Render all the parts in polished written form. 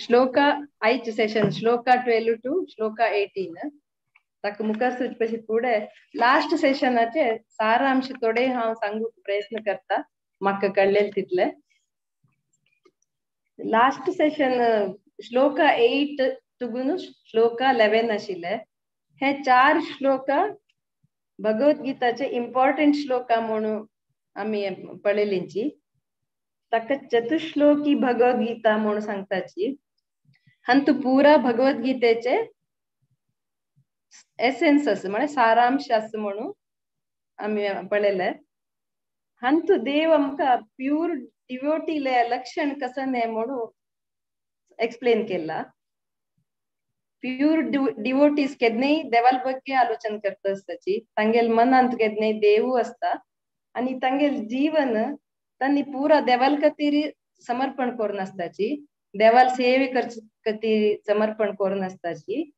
श्लोका आयचे सेशन श्लोका 12 टू श्लोका 18 ताका मुखार सरचे फुडें लास्ट सेशनाचे सारांश थोडे हांव सांगूंक प्रयत्न करता म्हाका कळ्ळें तितले. लास्ट सेशन श्लोका 8 तुगून श्लोका 11 आशिल्ले. हे चार श्लोका भगवद्गीताचे इम्पॉर्टंट श्लोका म्हणून आमी पळयलींची. ताका चतुश्लोकी भगवद्गीता म्हणून सांगताची. हांतू पुरा भगवद्गीतेचे एसेन्स आसा म्हळ्यार सारांश आसा म्हणून आमी पळयले. हांतू देव आमकां प्यूर डिवोटीले लक्षण कसं न्ही म्हणून एक्सप्लेन केला. प्यूर डिवोटीज केन्नाय देवाल ಬಗ್ಗೆ आलोचन करता आसताची. तांगेल मनांत केन्नाय देवू आसता आनी तांगेल जीवन तांणी पुरा देवाल खातीर समर्पण करून आसताची, देवाल सेवे करचे खातीर समर्पण करून आसताची.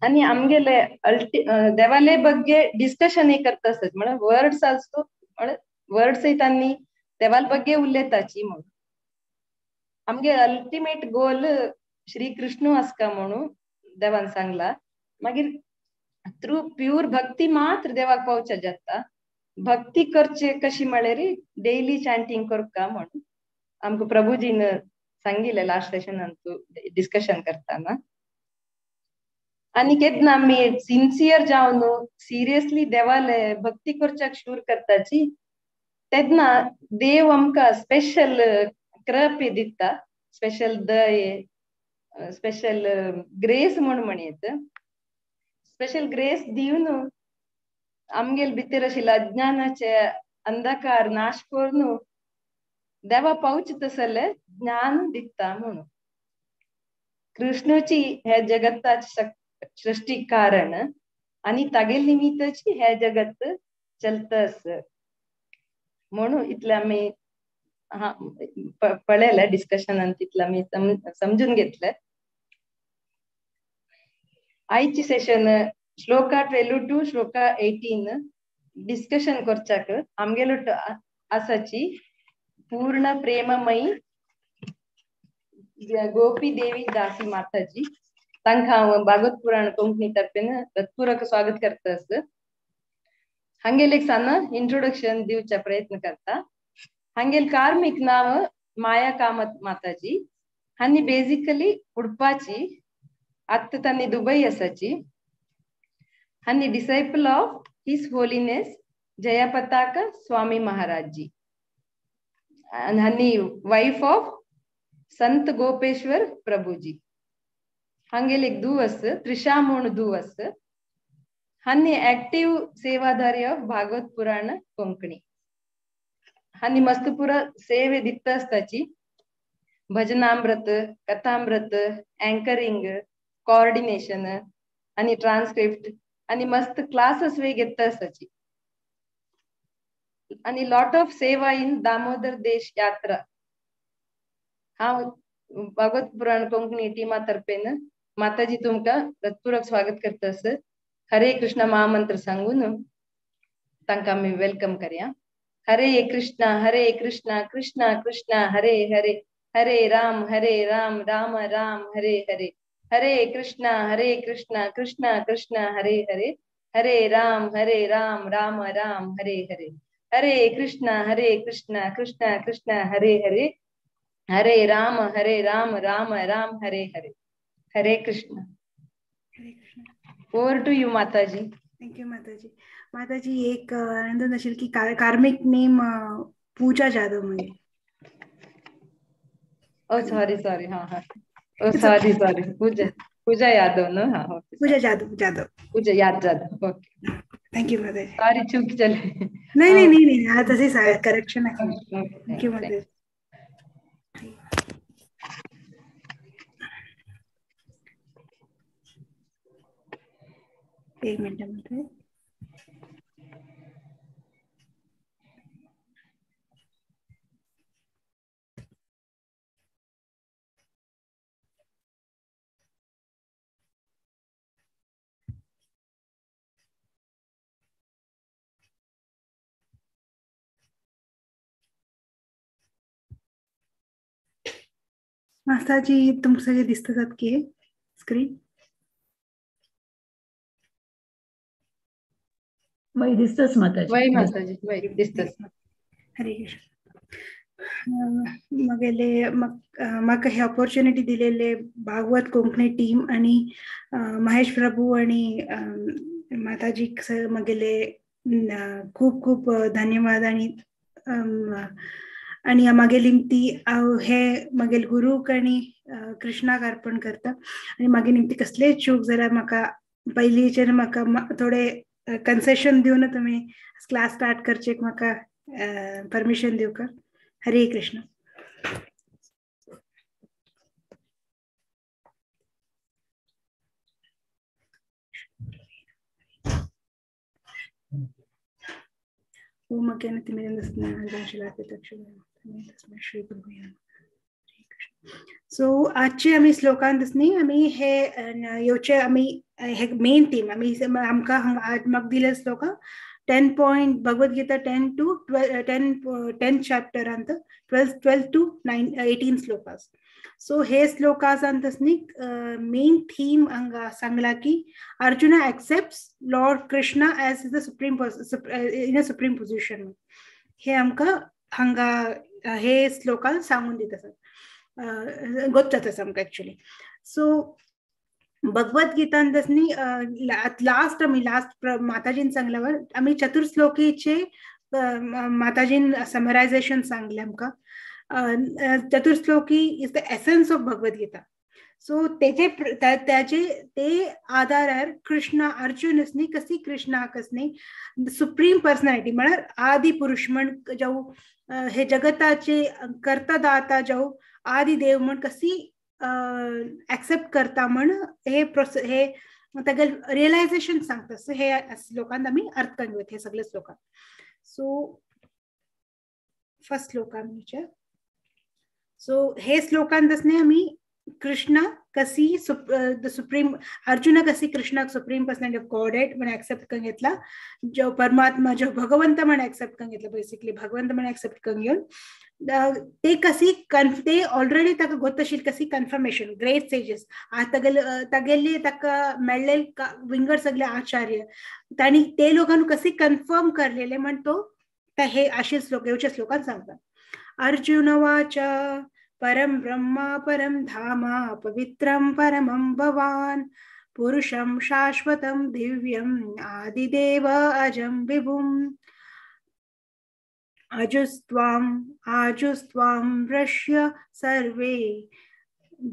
आनी आमगेले अल्टी देवाले ಬಗ್ಗೆ डिस्कशन करता आसताची, म्हळ्यार वर्ड्स आसतो म्हळ्यार वर्ड्सय तांणी देवाल ಬಗ್ಗೆ उलयताची. म्हणून आमगे अल्टिमेट गोल श्री कृष्ण आसका म्हणून देवान सांगला. मागीर थ्रू प्यूर भक्ती मात्र देवाक पावच्या जाता. भक्ती करचे कशी म्हळ्यार डेली चांटिंग करका म्हणून आमकां प्रभुजीन सांगिल्लें लास्ट सेशनान डिस्कशन करताना. आनी केन्ना आमी सिन्सियर जावन सिरियसली देवाले भक्ती करच्याक सुरू करताची तेन्ना देव आमकां स्पेशल कृपा दिता, स्पेशल दये, स्पेशल ग्रेस म्हूण म्हणयत. स्पेशल ग्रेस दिवन आमगेल भितर आशिल्ल्या अज्ञानाचे अंधकार नाश करून देवा पावचे तसले ज्ञान दिता म्हणून. कृष्णची हे जगताचे सृष्टी कारण आनी तागेल निमित्ताची हे जगत चलता आस म्हणून इतले आमी पळयलें डिस्कशनान, तितलें आमी समजून घेतले. आयची सेशन श्लोका 12 टू श्लोका 18 डिस्कशन करच्याक आमगेलो आसाची पूर्ण प्रेममयी गोपी देवी दासी माताजी. तांकां हांव भागवत पुराण कोंकणी तर्फेन हृत्पूर्वक स्वागत करता आस. हांगेल एक सान इंट्रोडक्शन दिवचा प्रयत्न करता. हांगेल कार्मिक नाव माया कामत माताजी. हांनी बेसिकली उडपाची, आत्ता तांणी दुबई आसाची. हांनी disciple of his holiness Jayapataka Swami Maharaj ji हांनी वायफ ऑफ संत गोपेश्वर प्रभुजी. हांगेल एक दुवस त्रिशा म्हूण दुवस. हांनी ऍक्टिव्ह सेवाधारी ऑफ भागवत पुराण कोंकणी. हांनी मस्त पुरा सेवे दिता आसताची. भजनामृत, कथामृत, अँकरिंग, कोऑर्डिनेशन आनी ट्रान्सक्रिप्ट आनी मस्त क्लासेस वे घेता आसताची. आनी लॉट ऑफ सेवा इन दामोदर देश यात्रा. हांव भागवत पुराण कोंकणी टीमा तर्फेन माताजी तुमकां हृत्पूर्वक स्वागत करता आस. हरे कृष्ण महामंत्र सांगून तांकां आमी welcome करया. Hare Krishna Hare Krishna Krishna Krishna Hare Hare, Hare Ram Ram Ram Hare Hare, Hare Krishna Krishna Krishna Hare Hare, Hare Ram Ram Ram Hare Hare, Hare Krishna Krishna Krishna Hare Hare, Hare Ram Ram Ram Hare Hare. Hare Krishna. Hare Krishna. Over to you Mataji. Thank you माताजी. माताजी एक आनंद नशील की कार्मिक नेम पूजा जाधव म्हणजे. ओ सॉरी सॉरी, हाँ हाँ, ओ सॉरी सॉरी, पूजा पूजा यादव ना, हाँ पूजा जाधव जाधव पूजा याद Jadhav. Okay thank you Mataji. Sorry चूक चले. नहीं नहीं नहीं नहीं, हाँ तसे करेक्शन आहे. Thank you माताजी. एक मिनिट मध्ये माताजी तुमकां सगळें दिसता जात की स्क्रीन? वय दिसतच माताजी. वय माताजी, वय दिसतच. हरे कृष्ण. मगेले म्हाका हे ऑपॉर्च्युनिटी दिलेले भागवत कोंकणी टीम आणि महेश प्रभू आणि माताजीक मगेले खूप खूप धन्यवाद. आणि आणि मागे निमती हे मागेल गुरूक आणि कृष्णाक अर्पण करता. आणि मागे निमती कसलेय चूक जाल्यार म्हाका पयलींचेर म्हाका थोडे कन्सेशन दिवन तुमी क्लास स्टार्ट करचे म्हाका परमिशन दिवका. हरे कृष्ण. ओम श्री गुरु. सो आजचे आमी श्लोकांत न्ही आमी हे येवचे आमी हे मेन थीम आमी आमकां आज म्हाका दिले shloka 10 point Bhagavad Gita 10 to 12 10 चॅप्टरांत 12 to 18 shlokas. So हे श्लोकासांत न्ही मेन थीम हांगा सांगला की Arjuna accepts Lord Krishna as the supreme in a supreme position. हे आमकां हांगा हे श्लोकान सांगून दिता आसात, गोत जाता आमकां एक्चुअली. सो भगवद गीतांत न्ही लास्ट आमी लास्ट माताजीन सांगल्यावर आमी चतुर्श्लोकीचे माताजीन समरायझेशन सांगले आमकां. Chaturshloki is the essence of Bhagavad Gita. So तेजे त्याचे ते आधारार कृष्णा अर्जुन न्ही कसी कृष्णाक न्ही सुप्रीम पर्सनॅलिटी म्हळ्यार आदि पुरुष म्हण जावं हे जगताचे कर्तदाता जावं आदि देव म्हण कसी एक्सेप्ट करता म्हण हे हे तागेले रियलायझेशन सांगता. सो हे श्लोकांत आमी अर्थ करून घेवया हे सगळे श्लोकांत. सो फर्स्ट श्लोक आमी सो हे श्लोकांत न्ही आमी कृष्णा कसी the supreme अर्जुना कसी कृष्णाक सुप्रीम पर्सनॅलिटी ऑफ गॉडहेड म्हण एक्सेप्ट करून घेतला, जो परमात्मा जो भगवंत म्हण एक्सेप्ट करून घेतला, बेसिकली भगवंत म्हण एक्सेप्ट करून घेवन ते कसी ते ऑलरेडी ताका गोत आशिल्ली कसी कन्फर्मेशन ग्रेट सेजेस तागेले तागेले ताका मेळ्ळे विंगड सगळे आचार्य तांणी ते लोकांक कसी कन्फर्म करलेले म्हण तो हे अशे श्लोक येवच्या श्लोकान सांगता. अर्जुन वाच परम ब्रह्मा परम धामा पवित्रं परमं भवान् पुरुषं शाश्वतं दिव्यं आदिदेव अजं विभुम् अजुस्त्वां आजुस्त्वां रश्य सर्वे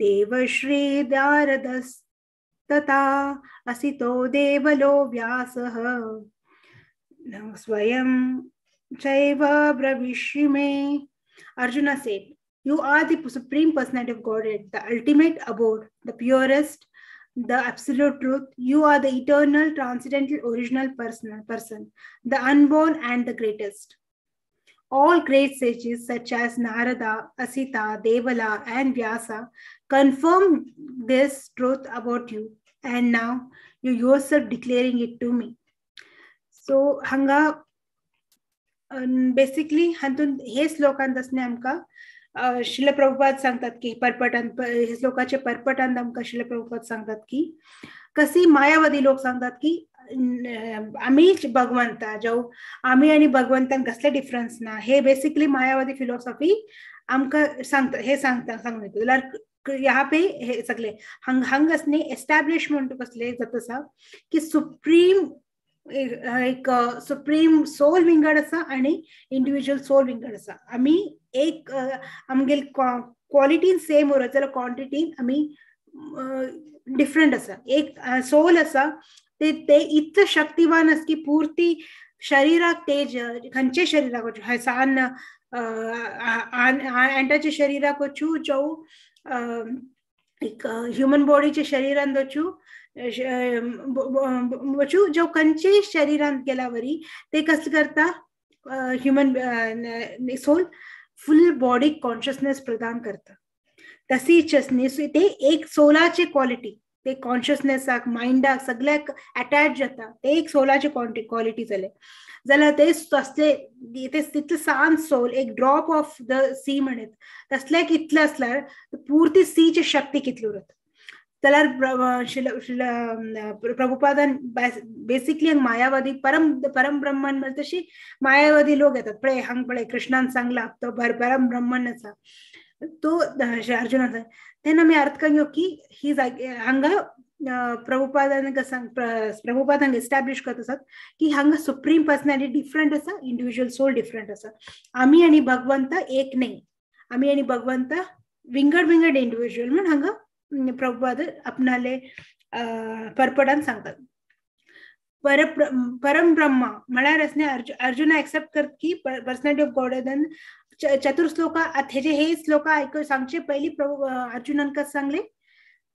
देवश्री दारदस्तथा असितो देवलो व्यासः स्वयं चैव ब्रवीषि मे. Arjuna said, you are the supreme personality of Godhead, the ultimate abode, the purest, the absolute truth. You are the eternal, transcendental, original person, the unborn and the greatest. All great sages such as Narada, Asita, Devala, and Vyasa confirm this truth about you, and now you yourself declaring it to me. So, hanga basically हातून हे श्लोकांत आसने आमकां श्रील प्रभुपाद सांगतात की परपटान हे श्लोकाचे परपटान आमकां श्रील प्रभुपाद सांगतात की कसी मायावादी लोक सांगतात की आमीच भगवंता जावं आमी आनी भगवंतान कसले डिफरन्स ना. हे बेसिकली मायावादी फिलॉसॉफी आमकां सांगता, हे सांगता सांगून दिता. जाल्यार ह्या पे हे सगळे हंग हंग आसने एस्टॅब्लिशमेंट कसले जाता आसा की सुप्रीम एक सुप्रीम सोल विंगड आसा आनी इंडिविज्युअल सोल विंगड आसा. आमी एक आमगेल क्वॉलिटीन सेम उरत जाल्यार क्वॉन्टिटीन आमी डिफरंट आसा. एक सोल आसा ते ते इतले शक्तिवान आसा की पुर्ती शरीराक तेज खंयचे शरीराक वचूं सान एंटाच्या शरीराक वचूं जावं एक ह्युमन बॉडीच्या शरीरान वचूं वचूं जो खंयचे शरीरांत गेल्या वरी ते कसले करता human soul full body consciousness प्रदान करता. तशीच न्ही ते एक सोलाची क्वॉलिटी ते कॉन्शियसनेसाक मायंडाक सगळ्याक अटॅच जाता, ते एक सोलाचे क्वालिटी जाले. जाल्यार ते तसले ते तितले सान सोल एक ड्रॉप ऑफ the C म्हणत तसल्याक इतले आसल्यार पुर्ती सीची शक्ती कितली उरत. जाल्यार प्रभुपादान बेसिकली मायावादी परम परम ब्रह्मन म्हणजे तशी मायावादी लोक येतात, पळय हांग पळय कृष्णान सांगला तो परम ब्रह्मन आसा तो अर्जुनान. तेन्ना आमी अर्थ घेवं की ही जागे हांगा प्रभुपादान प्रभुपादान एस्टॅब्लिश करत आसात की हांगा सुप्रीम पर्सनॅलिटी डिफरंट आसा, इंडिव्हिज्युअल सोल डिफरंट आसा. आमी आनी भगवंत एक न्ही, आमी आनी भगवंत विंगड विंगड इंडिव्हिज्युअल म्हण हांगा प्रभुपाद आपणाले परपटान सांगतात. परम ब्रह्मा म्हळ्यार असणे अर्जुना एक्सेप्ट करत की पर्सनॅलिटी ऑफ गॉड. चतुर्श्लोका हेजे हे श्लोका आयक सांगचे पयली प्रभु अर्जुनान कस सांगले,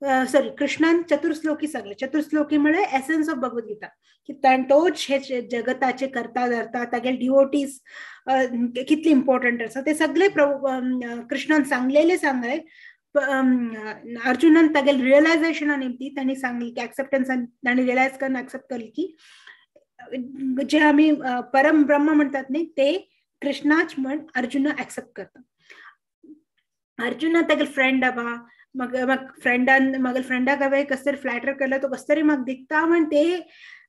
सॉरी कृष्णान चतुर्श्लोकी सांगले. चतुर्श्लोकी म्हळ्यार एसन्स ऑफ भगवद्गीता की तोच हे जगताचे करता धरता तागेले डिवोटीज कितले इम्पॉर्टंट आसा ते सगळे प्रभु कृष्णान सांगलेले सांगले. अर्जुनान तागेले रियलायझेशना निमती तांणी सांगले की एक्सेप्टन्सान तांणी रियलायज करून एक्सेप्ट केले की जे आमी परम ब्रह्म म्हणतात न्ही ते कृष्णाच म्हण अर्जुना एक्सेप्ट करता. अर्जुना तागेले फ्रेंड आबा मग मग फ्रेंडान मगेले फ्रेंडाक हांवें कसं तरी फ्लॅटर केलो तो कसं तरी म्हाका दिसता म्हण ते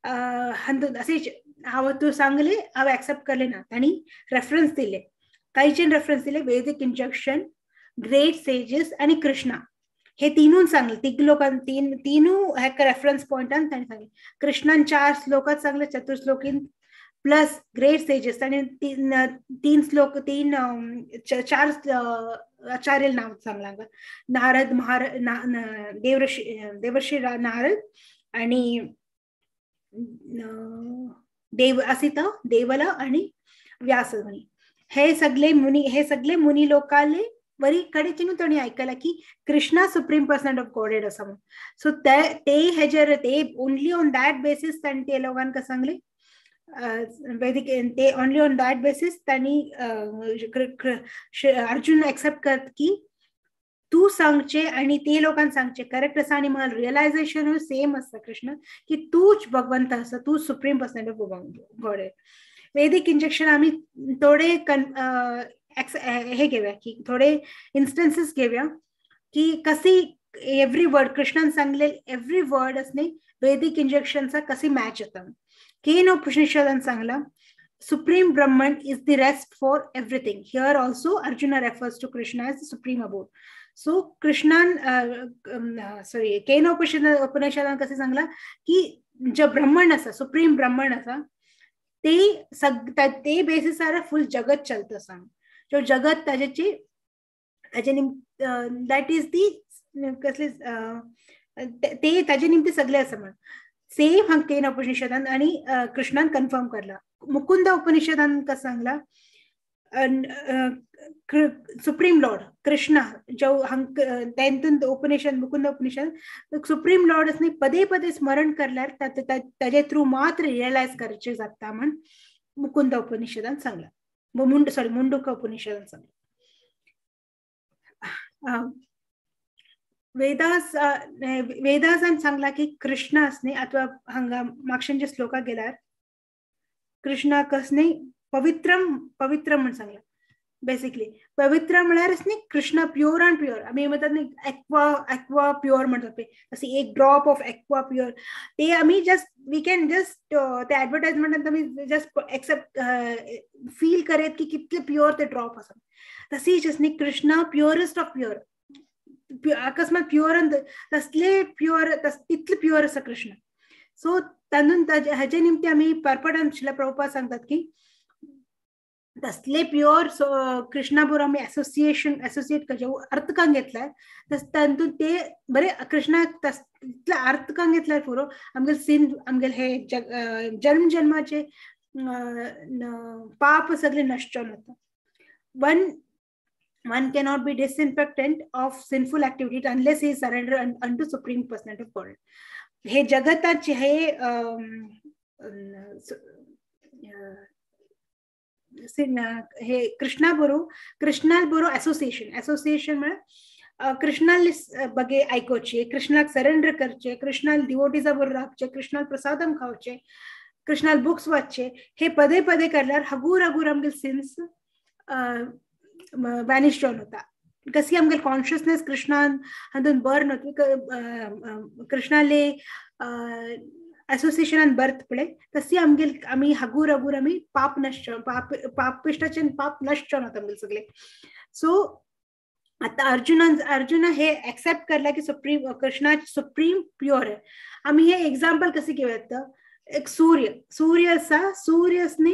अशें हांव तूं सांगले हांव एक्सेप्ट केले ना. तांणी रेफरन्स दिले, कांयचेन रेफरन्स दिले, वैदिक इंजक्शन, ग्रेट सेजेस आनी कृष्णा हे तिनून सांगले. तिग लोकां तीनू हेका रेफरन्स पॉयंटान तांणी सांगले. कृष्णान 4 श्लोकात सांगले चतुर्श्लोकीन प्लस ग्रेट सेजेस तांणी तीन श्लोक तीन चार आचार्य नाव सांगला, नारद महार देवर्षी देवर्षी नारद आणि देव असित देवला आणि व्यास मुनी. हे सगळे मुनी हे सगळे मुनी लोकाले वरी कडेच्यानूच तांणी आयकला की Krishna supreme personality of godhead आसा म्हणून. सो ते हेजेर ते ओनली ऑन that basis तांणी ते लोकांक सांगले वैदिक ते ओनली ऑन that basis तांणी अर्जुन एक्सेप्ट करत की तू सांगचे आणि ते लोकांक सांगचे करेक्ट आसा आणि म्हाका रियलायझेशन सेम आसा कृष्ण की तूच भगवंत आसा, तूच सुप्रीम पर्सनॅलिटी ऑफ गॉडहेड. वैदिक इंजेक्शन आमी थोडे हे घेऊया की थोडे इन्स्टन्सेस घेऊया की कशी एव्हरी वर्ड कृष्णान सांगले एव्हरी वर्ड असणे वैदिक इंजेक्शनचा कशी मॅच होता. केन उपनिषदान सांगला Supreme Brahman is the rest for everything. Here also Arjuna refers to Krishna as the supreme abode. So कृष्णान सॉरी केन उपनिषदान कसे सांगला की जे ब्रह्मण आसा सुप्रीम ब्रह्मण आसा ते ते बेसिसार फुल जगत चलता सांग. जो जगत ताजेची ताजे that is the कसले ते ताजे निमती सगळे आसा म्हण सेम हांगा केन उपनिषदान आणि कृष्णान कन्फर्म करला. मुकुंद उपनिषदान कसं सांगला सुप्रीम लॉर्ड कृष्णा जो हांग तेंतून उपनिषद मुकुंद उपनिषद सुप्रीम लॉर्ड असणे पदे पदे स्मरण करल्यार ताजे थ्रू मात्र रियलायज करचे जाता म्हण मुकुंद उपनिषदान सांगला. मुंड सॉरी मुंडुक उपनिषदान सांगला. वेदास वेदासान सांगला की कृष्ण असणे अथवा हांगा मागशांच्या श्लोकाक गेल्यार कृष्णा कसणे पवित्रम पवित्रम म्हण सांगला. बेसिकली पवित्र म्हळ्यार न्ही कृष्णा प्युअर अँड प्युअर. आमी म्हणतात न्ही एक्वा एक्वा प्युअर म्हणतात पळय तशी एक ड्रॉप ऑफ एक्वा प्युअर ते आमी जस्ट we can just ते एडवर्टायजमेंटान आमी जस्ट एक्सेप्ट फील करेत की कितले प्युअर ते ड्रॉप आसा. तशीच न्ही कृष्णा प्युअरेस्ट ऑफ प्युअर, अकस्मात प्युअर तसले प्युअर तितले प्युअर आसा कृष्ण. सो तातूंत हेजे निमती आमी परपटान श्रील प्रभुपाद सांगतात की तसले प्युअर कृष्णा बरोबर आमी एसोसिएशन एसोसिएट करचे अर्थ कां घेतल्यार तातूंत ते बरे कृष्णाक तितले अर्थ कां घेतल्यार पुरो आमगेले सिन आमगेले हे जन्म जन्माचे पाप सगळे नश्ट जावन वता. One cannot be disinfectant of sinful activities unless he surrender unto Supreme Personality of Godhead. हे जगताचे हे हे कृष्णा बरोबर कृष्णा बरोबर एसोसिएशन एसोसिएशन म्हळ्यार कृष्णाले बगे आयकोचे, कृष्णाक सरेंडर करचे, कृष्णाल डिवोटीजा बरोबर रावचे, कृष्णाल प्रसादम खावचे, कृष्णाल बुक्स वाचचे, हे पदे पदे करल्यार हगूर हगूर आमगे सिन्स वॅनिश जावन वता. कशी आमगे कॉन्शियसनेस कृष्णान हातून बर्न वता, कृष्णाले असोसिएशनान बर्थ पळय तशी आमगे आमी हगूर हगूर आमी पाप नश्ट, पाप पापिश्टाचे पाप नश्ट जावन वता आमगे सगळे. सो आता अर्जुन हे एक्सेप्ट करला की सुप्रीम कृष्णा सुप्रीम प्युअर आहे. आम्ही हे एक्झाम्पल कसे घेऊयात, एक सूर्य, सूर्य असा, सूर्यसने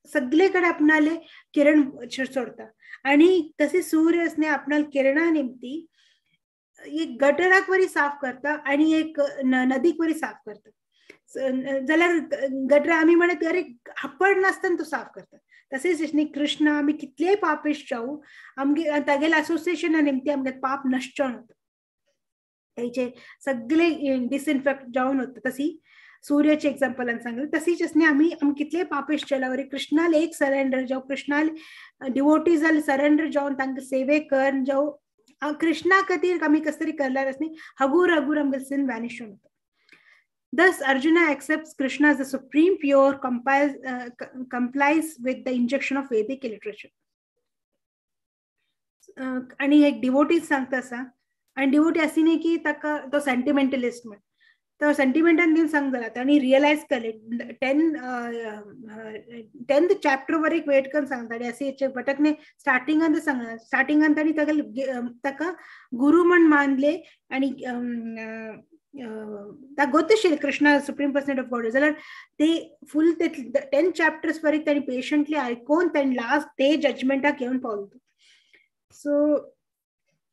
सगळीकडे आपणाले किरण सोडता आणि कसे सूर्यसने आपणाला किरणा निमती एक गटराक वरी साफ करता आणि एक नदीक वरी साफ करता. जाल्यार गटरा आम्ही म्हणत अरे हापड नासतना तो साफ करता. तसेच कृष्ण आम्ही कितलेय पापिश्ट जाऊ आमगे तागेले असोसिएशना निमती आमगे पाप नश्ट जावन वता, ताचे सगळे डिसइन्फेक्ट जावन वता. तशी सूर्याचे एक्झाम्पलान सांगले तशीच असणे आम्ही आम कितले पापिश्ट जाल्यार कृष्णाल एक सरेंडर जावं, कृष्णाल डिवोटीजाल सरेंडर जावन तांकां सेवे कर जावं, कृष्णा खातीर आमी कसं तरी करल्यार असणे हगूर हगूर आमगे सिन वॅनिश जावन वता. Thus, Arjuna accepts Krishna as the supreme pure, complies with the injection of Vedic literature. आणि एक डिवोटी सांगता आसा, आणि डिवोटी अशी न्ही की ताका तो सेंटिमेंटलिस्ट म्हण, तो सेंटिमेंटान दिवन सांग जाला ताणी रियलायज केले 10th chapter वर एक वेट करून सांगता आनी अशी भटकने स्टार्टिंगान सांगला, स्टार्टिंगान ताणी ताका गुरु म्हण मानले आणि ताका गोत आशिल्लें Krishna supreme personality of God. जाल्यार ते फूल ते 10 चॅप्टर्स वरीक ताणी पेशंटली आयकोन ताणी लास्ट ते जजमेंटाक येवन पावलो. सो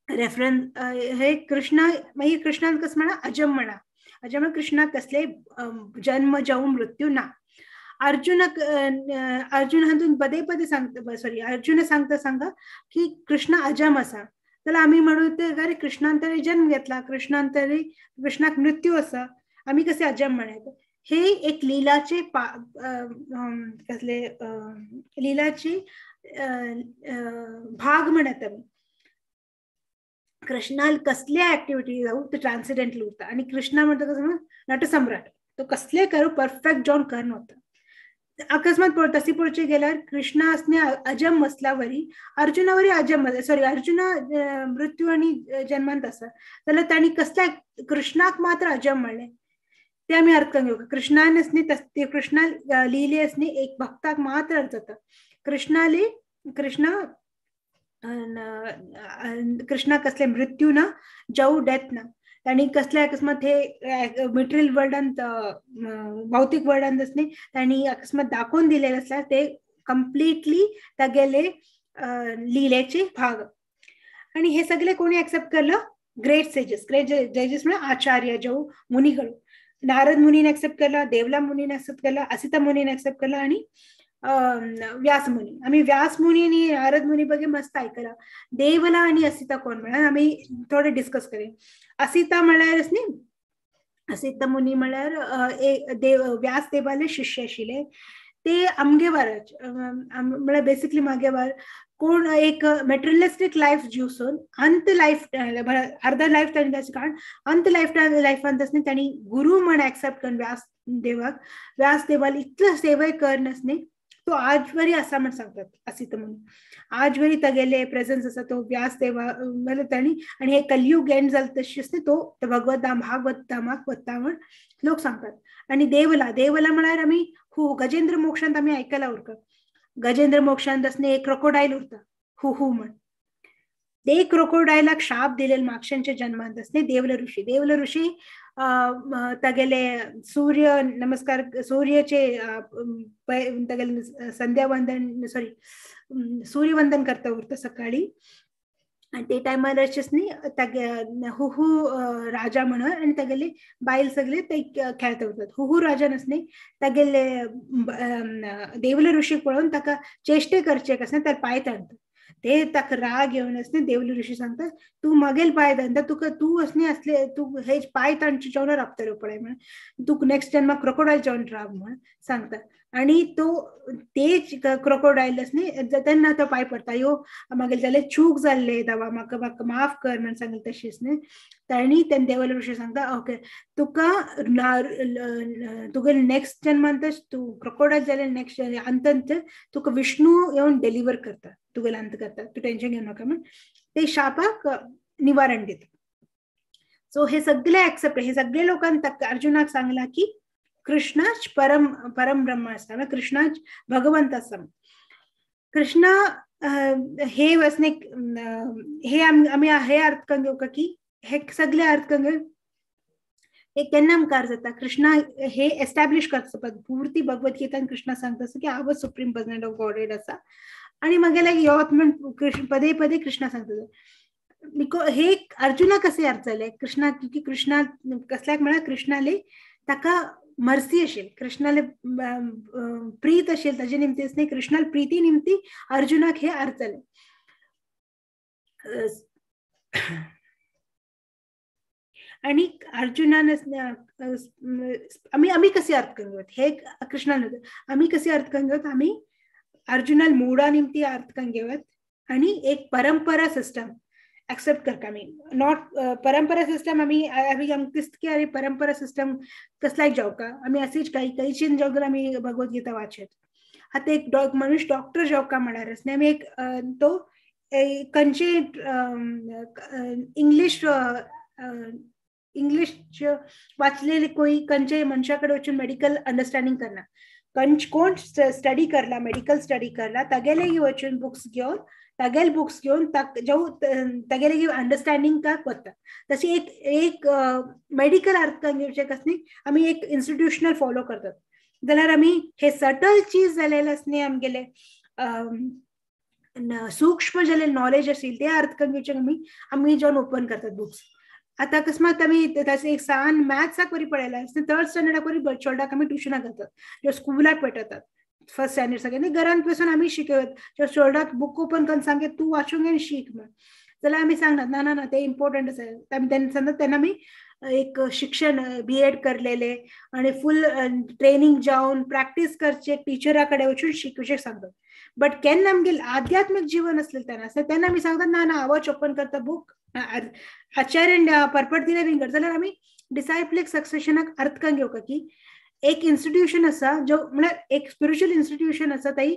रेफरन्स हे कृष्णा मागीर कृष्णान कसं म्हणा अजम म्हणा, अजम कृष्णा कसले जन्म जावं मृत्यू ना. अर्जुन अर्जुन हातून पदे पदे सांगता, सॉरी अर्जुन सांगता सांगा की कृष्णा अजम आसा, जाल्यार आमी म्हणू ते अरे कृष्णान तरी जन्म घेतला, कृष्णान तरी कृष्णाक मृत्यू आसा, आमी कसे अजम म्हणत. हे एक लिलाचे कसले लिलाचे भाग म्हणत आमी. कृष्णाल कसले ऍक्टिव्हिटी जावं ते ट्रान्सिडेंटल उरता आणि कृष्णा म्हणता कसं नटसम्राट, तो कसले करू परफेक्ट जावन कर नव्हता. अकस्मात तशी पळोवचे गेल्यार कृष्णा असणे अजम मसल्यावरी अर्जुनावरी अजम, सॉरी अर्जुना मृत्यू आणि जन्मांत आसा जाल्यार ताणी कसल्या कृष्णाक मात्र अजम म्हणलें ते आमी अर्थ करून घेवंक. कृष्णान असणे कृष्णा लिहिले असणे एक भक्ताक मात्र अर्थ जाता. कृष्णाले कृष्णा कृष्णा कसले मृत्यू ना जाऊ डेथ ना, ताणी कसले अकस्मात हे मटेरियल वर्ल्डांत भौतिक वर्ल्डांत असणे ताणी अकस्मात दाखोवन दिलेले आसल्यार ते कंप्लिटली तागेले लिलेचे भाग. आणि हे सगळे कोणी एक्सेप्ट केलं, ग्रेट सेजेस. ग्रेट सेजेस म्हणजे आचार्य जाऊ मुनिगळ, नारद मुनीने एक्सेप्ट केलं, देवला मुनीने एक्सेप्ट केलं, असिता मुनीने एक्सेप्ट केलं आणि व्यास मुनी. आम्ही व्यास मुनी आणि नारद मुनी बघे मस्त ऐकला. देवला आणि असिता कोण म्हळ्यार आम्ही थोडे डिस्कस करूया. असिता म्हळ्यार न्ही, असिता मुनी म्हळ्यार देव व्यास देवाले शिष्य आशिल्ले. ते आमगे वाराच म्हळ्यार बेसिकली मागे वार कोण एक मटेरियलिस्टीक लायफ जिवसून अंत लायफ अर्धा लायफ ताणी कारण अंत लायफ लायफांत न्ही ताणी गुरु म्हण एक्सेप्ट करून व्यास देवाक, व्यास देवाल इतलो सेवय कर न्ही तो आजवरी आसा म्हण सांगतात असित मुनी. आजवरी तागेले प्रेझन्स आसा तो व्यास देवा म्हळ्यार ताणी. आनी हे कलयुग एंड जालें तशीच न्ही तो भगवत धाम भागवत धामाक वता म्हण लोक सांगतात. आनी देवला, देवला म्हळ्यार आमी हु गजेंद्र मोक्षांत आमी आयकला उरका, गजेंद्र मोक्षांत आसने एक क्रोकोडायल उरता हु हु म्हण. ते क्रोकोडायलाक शाप दिलेले माक्षांच्या जन्मांत आसने देवल ऋषी. देवल ऋषी तागेले सूर्य नमस्कार सूर्याचे तागेले संध्यावंदन सॉरी सूर्यवंदन करता उरता सकाळी आणि ते टायमार अशेंच न्ही तागे हु हु राजा म्हणून आणि तागेले बायल सगळे ते खेळता उरतात. हु हु राजा न्ही तागेले देवल ऋषी पळोवन ताका चेष्टे करचे कसं तर पांय ताणता. ते ताका राग येवन आसने देवली ऋषी सांगता तूं मागेल पांय तांता तुका तूं असणे असले तूं हे पांय तांचे जेवण राबतलो पळय म्हण तूं नेक्स्ट जन्माक क्रोकोडायल जेवण राब म्हण सांगता. आणि तो तेच क्रोकोडायल आसने तेन्ना तो पांय पडटा, यो मागीर जाल्यार चूक जाल्ले दावा म्हाका म्हाका माफ कर म्हण सांगले तशीच न्ही. ताणी तेन्ना देवल ऋषी सांगता ओके तुका तुगे नेक्स्ट जन्मान तूं क्रोकोडायल जाल्यार नेक्स्ट अंतंत तुका विष्णू येवन डिलिव्हर करता, तुगेले अंत करता, तूं टेन्शन घेवं नाका म्हण ते शापाक निवारण दिता. सो हे सगळे एक्सेप्ट हे सगळे लोकांनी अर्जुनाक सांगला की कृष्णाच परम परम ब्रह्म आसा, कृष्णाच भगवंत आसा. कृष्णा हे वसने हे आमी हे अर्थ करून घेवका की हे सगळे अर्थ करून हे केन्ना मुखार जाता. कृष्णा हे एस्टॅब्लिश करता पुर्ती भगवद्गीतान कृष्णा सांगता की हांव सुप्रीम पर्सनॅलिटी ऑफ गॉडहेड आसा. आणि मागीर योत म्हण कृष्ण पदे पदे कृष्णा सांगता. Because हे अर्जुना कसे अर्थ जाले कृष्णा की कृष्णा कसल्याक म्हळ्यार कृष्णाले ताका मर्सी असेल, कृष्णाले प्रीत असेल ताजे निमतीच न्ही, कृष्णाल प्रीती निमती अर्जुनाक हे अर्थ जाले. आणि अर्जुनान आमी आमी कसे अर्थ करून घेवत हे कृष्णान आमी कसे अर्थ करून घेवत, आमी अर्जुनाल मोडा निमती अर्थ करून घेवत आणि एक परंपरा सिस्टम एक्सेप्ट करता आमी. Not परंपरा सिस्टम आमी आमी आमकां दिसता की अरे परंपरा सिस्टम कसल्याक जावका आमी अशीच काही खंयच्यान जावं जाल्यार आमी भगवद्गीता वाचत. आतां एक मनीस डॉक्टर जावका म्हळ्यार न्ही आमी एक तो खंयचे इंग्लीश इंग्लीश वाचलेले कोई खंयचे मनशा कडेन वचून मेडिकल अंडरस्टँडींग करना, कोण स्टडी करला मेडिकल स्टडी करला तागेले वचून बुक्स घेवन तागेल बुक्स घेवन तागेले अंडरस्टँडींग का वता. तशी एक एक मेडिकल अर्थान घेवचें कसली आमी एक इन्स्टिट्युशनल फॉलो करतात जाल्यार आमी हे सटल चीज जालेले आसने आमगेले सूक्ष्म जालेले नॉलेज आशिल्ले ते अर्थान घेवचें आमी आमी जेवन ओपन करतात बुक्स. आतां अकस्मात आमी ताचे एक सान मॅथ्साक वरी पळयला थर्ड स्टँडर्डाक वरी चेडवाक आमी ट्युशनाक घालतात, ज्यो स्कुलाक पेटयतात फर्स्ट स्टँडर्ड सगळ्यांनी घरांत बसून आमी शिकयत. ज्यो चेडवाक बूक ओपन करून सांगे तूं वाचूंक आनी शीक म्हण जाल्यार आमी सांगनात ना ना ना ते इम्पॉर्टंट आसा. आमी तेन्ना सांगतात तेन्ना आमी एक शिक्षण बी एड करलेले आनी फूल ट्रेनिंग जावन प्रॅक्टीस करचे टिचरा कडेन वचून शिकूचें सांगतात. बट केन्ना आमगेले आध्यात्मीक जीवन आसलें तेन्ना आसता तेन्ना आमी सांगतात ना ना हांवच ओपन करता बूक आचार्य परपट दिले विंगड जाल्यार आमी डिसायपलीक सक्सेशनाक अर्थकान घेवका की एक इन्स्टिट्यूशन आसा जो म्हळ्यार एक स्पिरिच्युअल इन्स्टिट्यूशन आसा ताई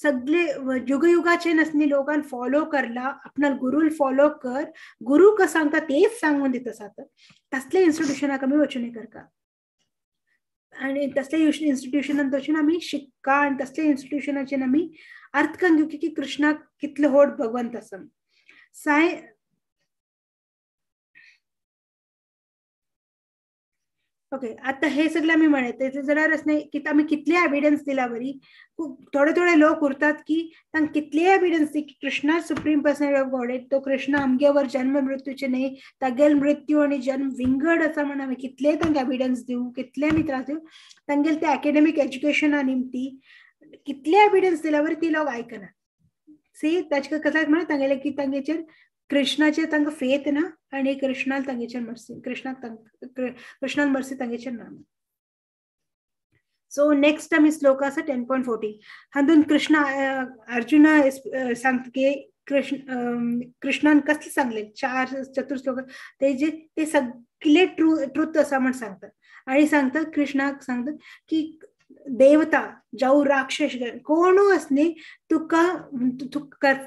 सगळे युगयुगाचे नसनी लोकांन फॉलो करला आपणाल गुरूल फॉलो कर गुरु कस सांगता तेच सांगून दिता आसात तसले इन्स्टिट्यूशनाक आमी वचून करका आणि तसले इन्स्टिट्यूशनान वचून आमी शिक्का आनी तसले इन्स्टिट्यूशनाचेर आमी अर्थकान घेवकी की कृष्णाक कितलो व्हड भगवंत आसा. साय ओके आता हे सगळे आमी म्हणत जाल्यार अशें आमी कितले एविडन्स दिला बरी थोडे थोडे लोक उरतात की तांकां कितले एविडन्स दी की Krishna supreme personality of Godhead, तो कृष्ण आमगेवर जन्म मृत्यूचे न्ही तागेल मृत्यू आनी जन्म विंगड आसा म्हण आमी कितले तांकां एविडन्स दिवं कितले आमी त्रास दिवं तांगेले ते एकेडमीक एज्युकेशना निमती कितले एविडन्स दिल्या बरी ती लोक आयकना. सी ताचे कसल्याक म्हणा तांगेले की तांगेचेर कृष्णाचेर तांकां फेथ ना आनी कृष्णाल तांगेचेर मर्सी कृष्णाक कृष्णाल मर्सी तांगेचेर ना. सो नेक्स्ट आमी श्लोक आसा 10.14 हातून कृष्ण अर्जुना सांगता की कृष्ण कृष्णान कसले सांगले चार चतुर्श्लोक ते जे ते सगळे ट्रूथ आसा म्हण सांगता आनी सांगता कृष्णाक सांगता की देवता जावं राक्षस कोणू आसनी तुका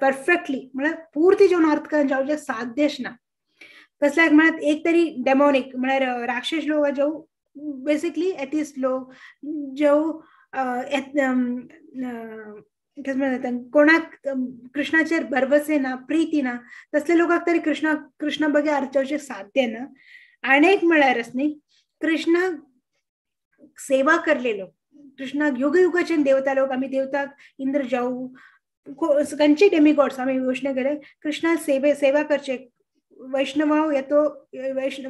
परफेक्टली म्हळ्यार पुर्ती जेवन अर्थ करून जावचें साध्यच ना. कसल्याक म्हळ्यार एक तरी डेमोनीक म्हळ्यार राक्षस लोक जावं बेसिकली एथिस्ट लोक जावं कोणाक कृष्णाचेर भरवसे ना प्रीती ना तसले लोकांक तरी कृष्णा कृष्णा बगे अर्थ जावचें साध्य ना. आनी एक म्हळ्यार न्ही कृष्णाक सेवा करले लोक कृष्णाक युग युगाचे देवता लोक आमी देवताक इंद्र जावं खंयचे डेमिगॉड्स आमी वैष्णव गेले कृष्णा सेवे सेवा करचे वैष्णव येतो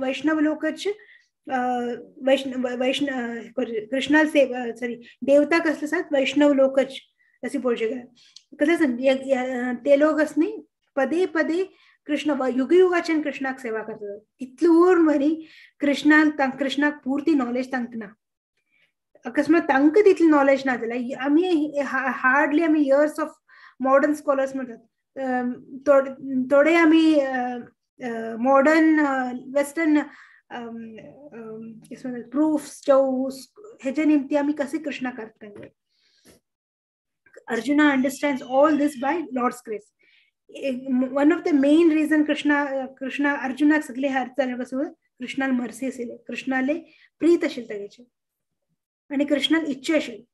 वैष्णव लोकच वैष्णव वैष्णव कृष्णा सेवा सॉरी देवता कसले आसात वैष्णव लोकच तशी पळोवचें गेल्यार कसलें ते लोक आसनी पदे पदे कृष्ण युगयुगाच्यान कृष्णाक सेवा करतात. तितली उर मरी कृष्णान कृष्णाक पुर्ती नॉलेज तांकां ना. अकस्मात तांकां तितली नॉलेज ना जाल्यार आमी हार्डली आमी इयर्स ऑफ मॉडर्न स्कॉलर्स म्हणटात, थोडे आमी मॉडर्न वेस्टर्न प्रूफ्स चौस हेजे निमती आमी कसे कृष्णाक अर्थ करतात. Arjuna understands all this by Lord's grace. One of the main reason Krishna Krishna अर्जुनाक सगळे अर्थ जाले कसो कृष्णान मर्सी आशिल्ले, कृष्णाले प्रीत आशिल्ले तागेचे आनी कृष्णान इच्छा आशिल्ली.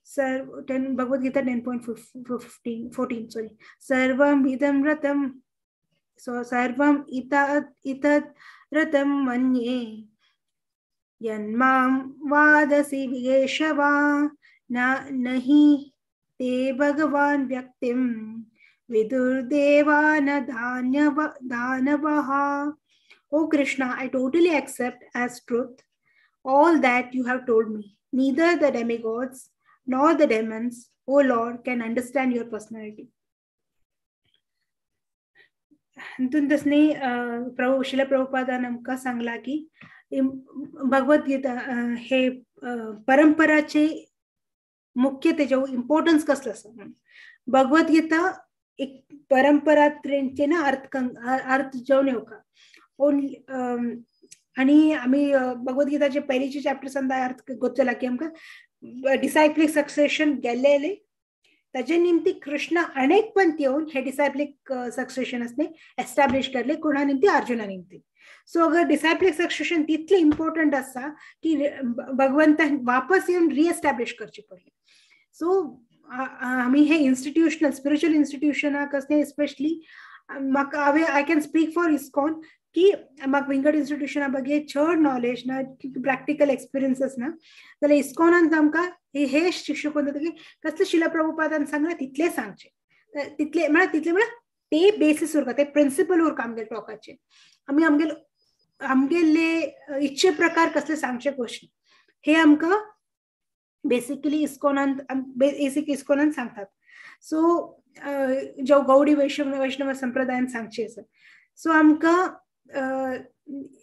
Sir Bhagavad Gita 10.14 sorry सर्वम इदं रतम सर्वम इतत् रतम मन्ये यन्मां वादसि विगेशवा न नहि ते भगवान व्यक्तिं विदुर्देवा न दानवः. O Krishna, I totally accept as truth all that you have told me. Neither the demigods nor the demons, O Lord, can understand your personality. हातून तसनी प्रभु शिल प्रभुपादान आमकां सांगला की भगवद्गीता हे परंपराचे मुख्य तेजे इम्पोर्टन्स कसलो आसा. भगवद्गीता एक परंपरा चे ना अर्थ अर्थ जेवन येवका आनी आमी भगवद्गीताचे पयलींचे चॅप्टर्सान अर्थ गोत की आमकां डिसायपलिक सक्सेशन गेल्लेले ताजे निमती कृष्ण अनेक पंथ येवन हे डिसायपलिक सक्सेशन असणे एस्टॅब्लिश करले कोणा निमती अर्जुना निमती. सो अगर डिसायपलिक सक्सेशन तितले इम्पोर्टंट आसा की भगवंतान वापस येवन रिएस्टॅब्लिश करचे पडले. सो आमी हे इन्स्टिट्युशनल स्पिरिच्युअल इन्स्टिट्युशनाक असणे स्पेशली म्हाका हांवें I can speak for ISKCON की म्हाका विंगड इन्स्टिट्युशना बगे चड नॉलेज ना, प्रॅक्टिकल एक्सपिरियन्सीस ना, जाल्यार इस्कॉनान आमकां हे शिक्षक की कसले शिल प्रभुपादान सांगलां तितलें सांगचें, तितले म्हळ्यार तितले म्हळ्यार ते बेसीस उरका, ते प्रिंसिपल उरका आमगेले टॉकाचे. आमी आमगेले आमगेले इच्छे प्रकार कसले सांगचे क्वेश्चन हे आमकां बेसिकली इस्कॉनान बेसिक इस्कॉनान सांगतात. सो जो गौडी वैष्णव वैष्णव संप्रदायान सांगचे आसा. सो आमकां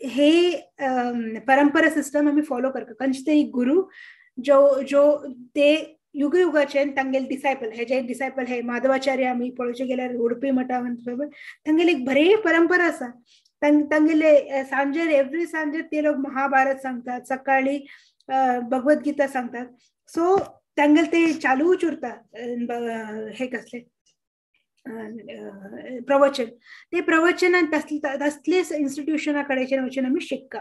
हे परंपरा सिस्टम आमी फॉलो करता. खंयचे तरी गुरु जो जो ते युगयुगाचे तांगेले डिसायपल हे जे डिसायपल हे माधवाचार्य आमी पळोवचे गेल्यार उडपी मठा तांगेली एक बरी परंपरा आसा. तांगेले सांजेर एवरी सांजेर ते लोक महाभारत सांगतात, सकाळी भगवद्गीता सांगतात. सो तांगेले ते चालूच उरता हे कसले प्रवचन, ते प्रवचनान तसले इन्स्टिट्युशना कडेच्यान वचून आमी शिकता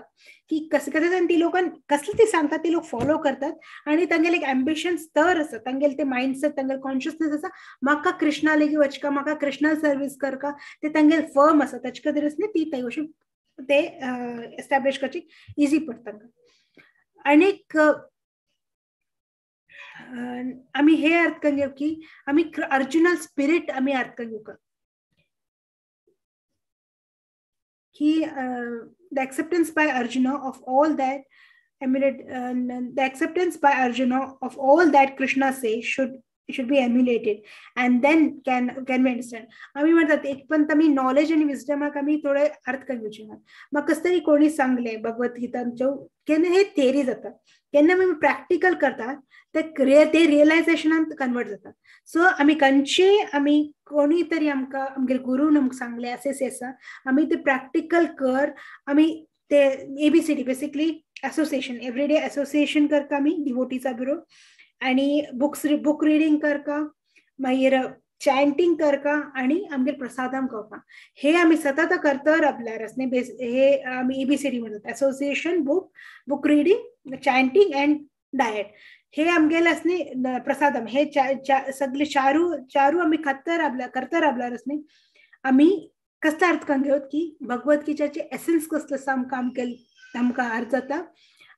की कशें कशें ती लोकांक कसले ते सांगतात ते लोक फॉलो करतात आनी तांगेले एक एम्बिशन स्तर आसा, तांगेले ते मायंडसेट, तांगेले कॉन्शियसनेस आसा म्हाका कृष्णा लेगी वचका, म्हाका कृष्णा सर्वीस करका, ते तांगेले फर्म आसा. ताचे खातीर न्ही ती ते वचून ते एस्टॅब्लिश करची इजी पडटा तांकां. आनीक आमी हे अर्थ करून घेवप की आमी अर्जुना स्पिरिट आमी अर्थ करून घेवप की the acceptance by Arjuna of all that emulate the acceptance by Arjuna of all that Krishna say should be emulated and then can we understand. आमी म्हणतात एक पण आमी नॉलेज आनी विजडमाक आमी थोडे अर्थ करून घेवचे ना. म्हाका कसं तरी कोणी सांगले भगवद्गीतांच्यो केन्ना हे थेरी जाता, केन्ना आमी प्रॅक्टिकल करतात ते रियलायझेशनान कन्वर्ट जाता. सो आमी खंयचे आमी कोणी तरी आमकां आमगेले गुरून आमकां सांगले अशें आसा, आमी ते प्रॅक्टिकल कर, आमी ते ABCD basically association everyday association करता आमी डिवोटीचा बरोबर आनी बुक रिडींग करका, मागीर चॅन्टींग करका आनी आमगेर प्रसादम करका. हे आमी सतत करता रावल्यार हे आमी एबीसीडी म्हणतात, association, book reading, chanting and diet. हे आमगेले आसनी प्रसादम हे सगळे चारू चारू आमी खात्ता रावल्या करता रावल्यार आसनी आमी कसलो अर्थ करून घेवत की भगवद्गीताचे एसन्स कसलो आसा आमकां आमकां अर्थ जाता.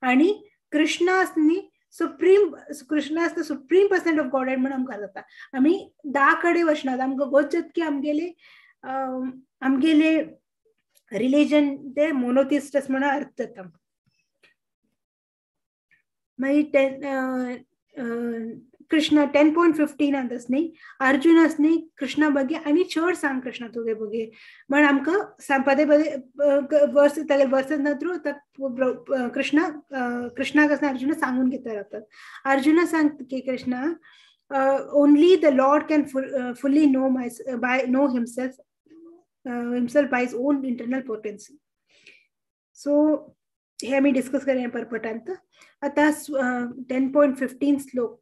आनी कृष्णा आसनी supreme, Krishna is the supreme person of Godhead म्हणून आमकां जाता. आमी धा कडेन वचनात, आमकां गोत की आमगेले आमगेले रिलीजन ते मोनोथिस्ट म्हणून अर्थ जाता. मागीर कृष्ण 10.15 न्ही अर्जुनास न्ही कृष्णा बगे आनी चड सांग कृष्णा तुगे बगे म्हण आमकां पदे पदे वर्स तागे वर्स थ्रू कृष्णा कृष्णाक अर्जुना सांगून घेता रावतात. अर्जुना सांग की Krishna only the Lord can fully know my by know himself himself by his own internal potency. So हे आमी डिस्कस करूया परपटांत. आता 10.15 श्लोक,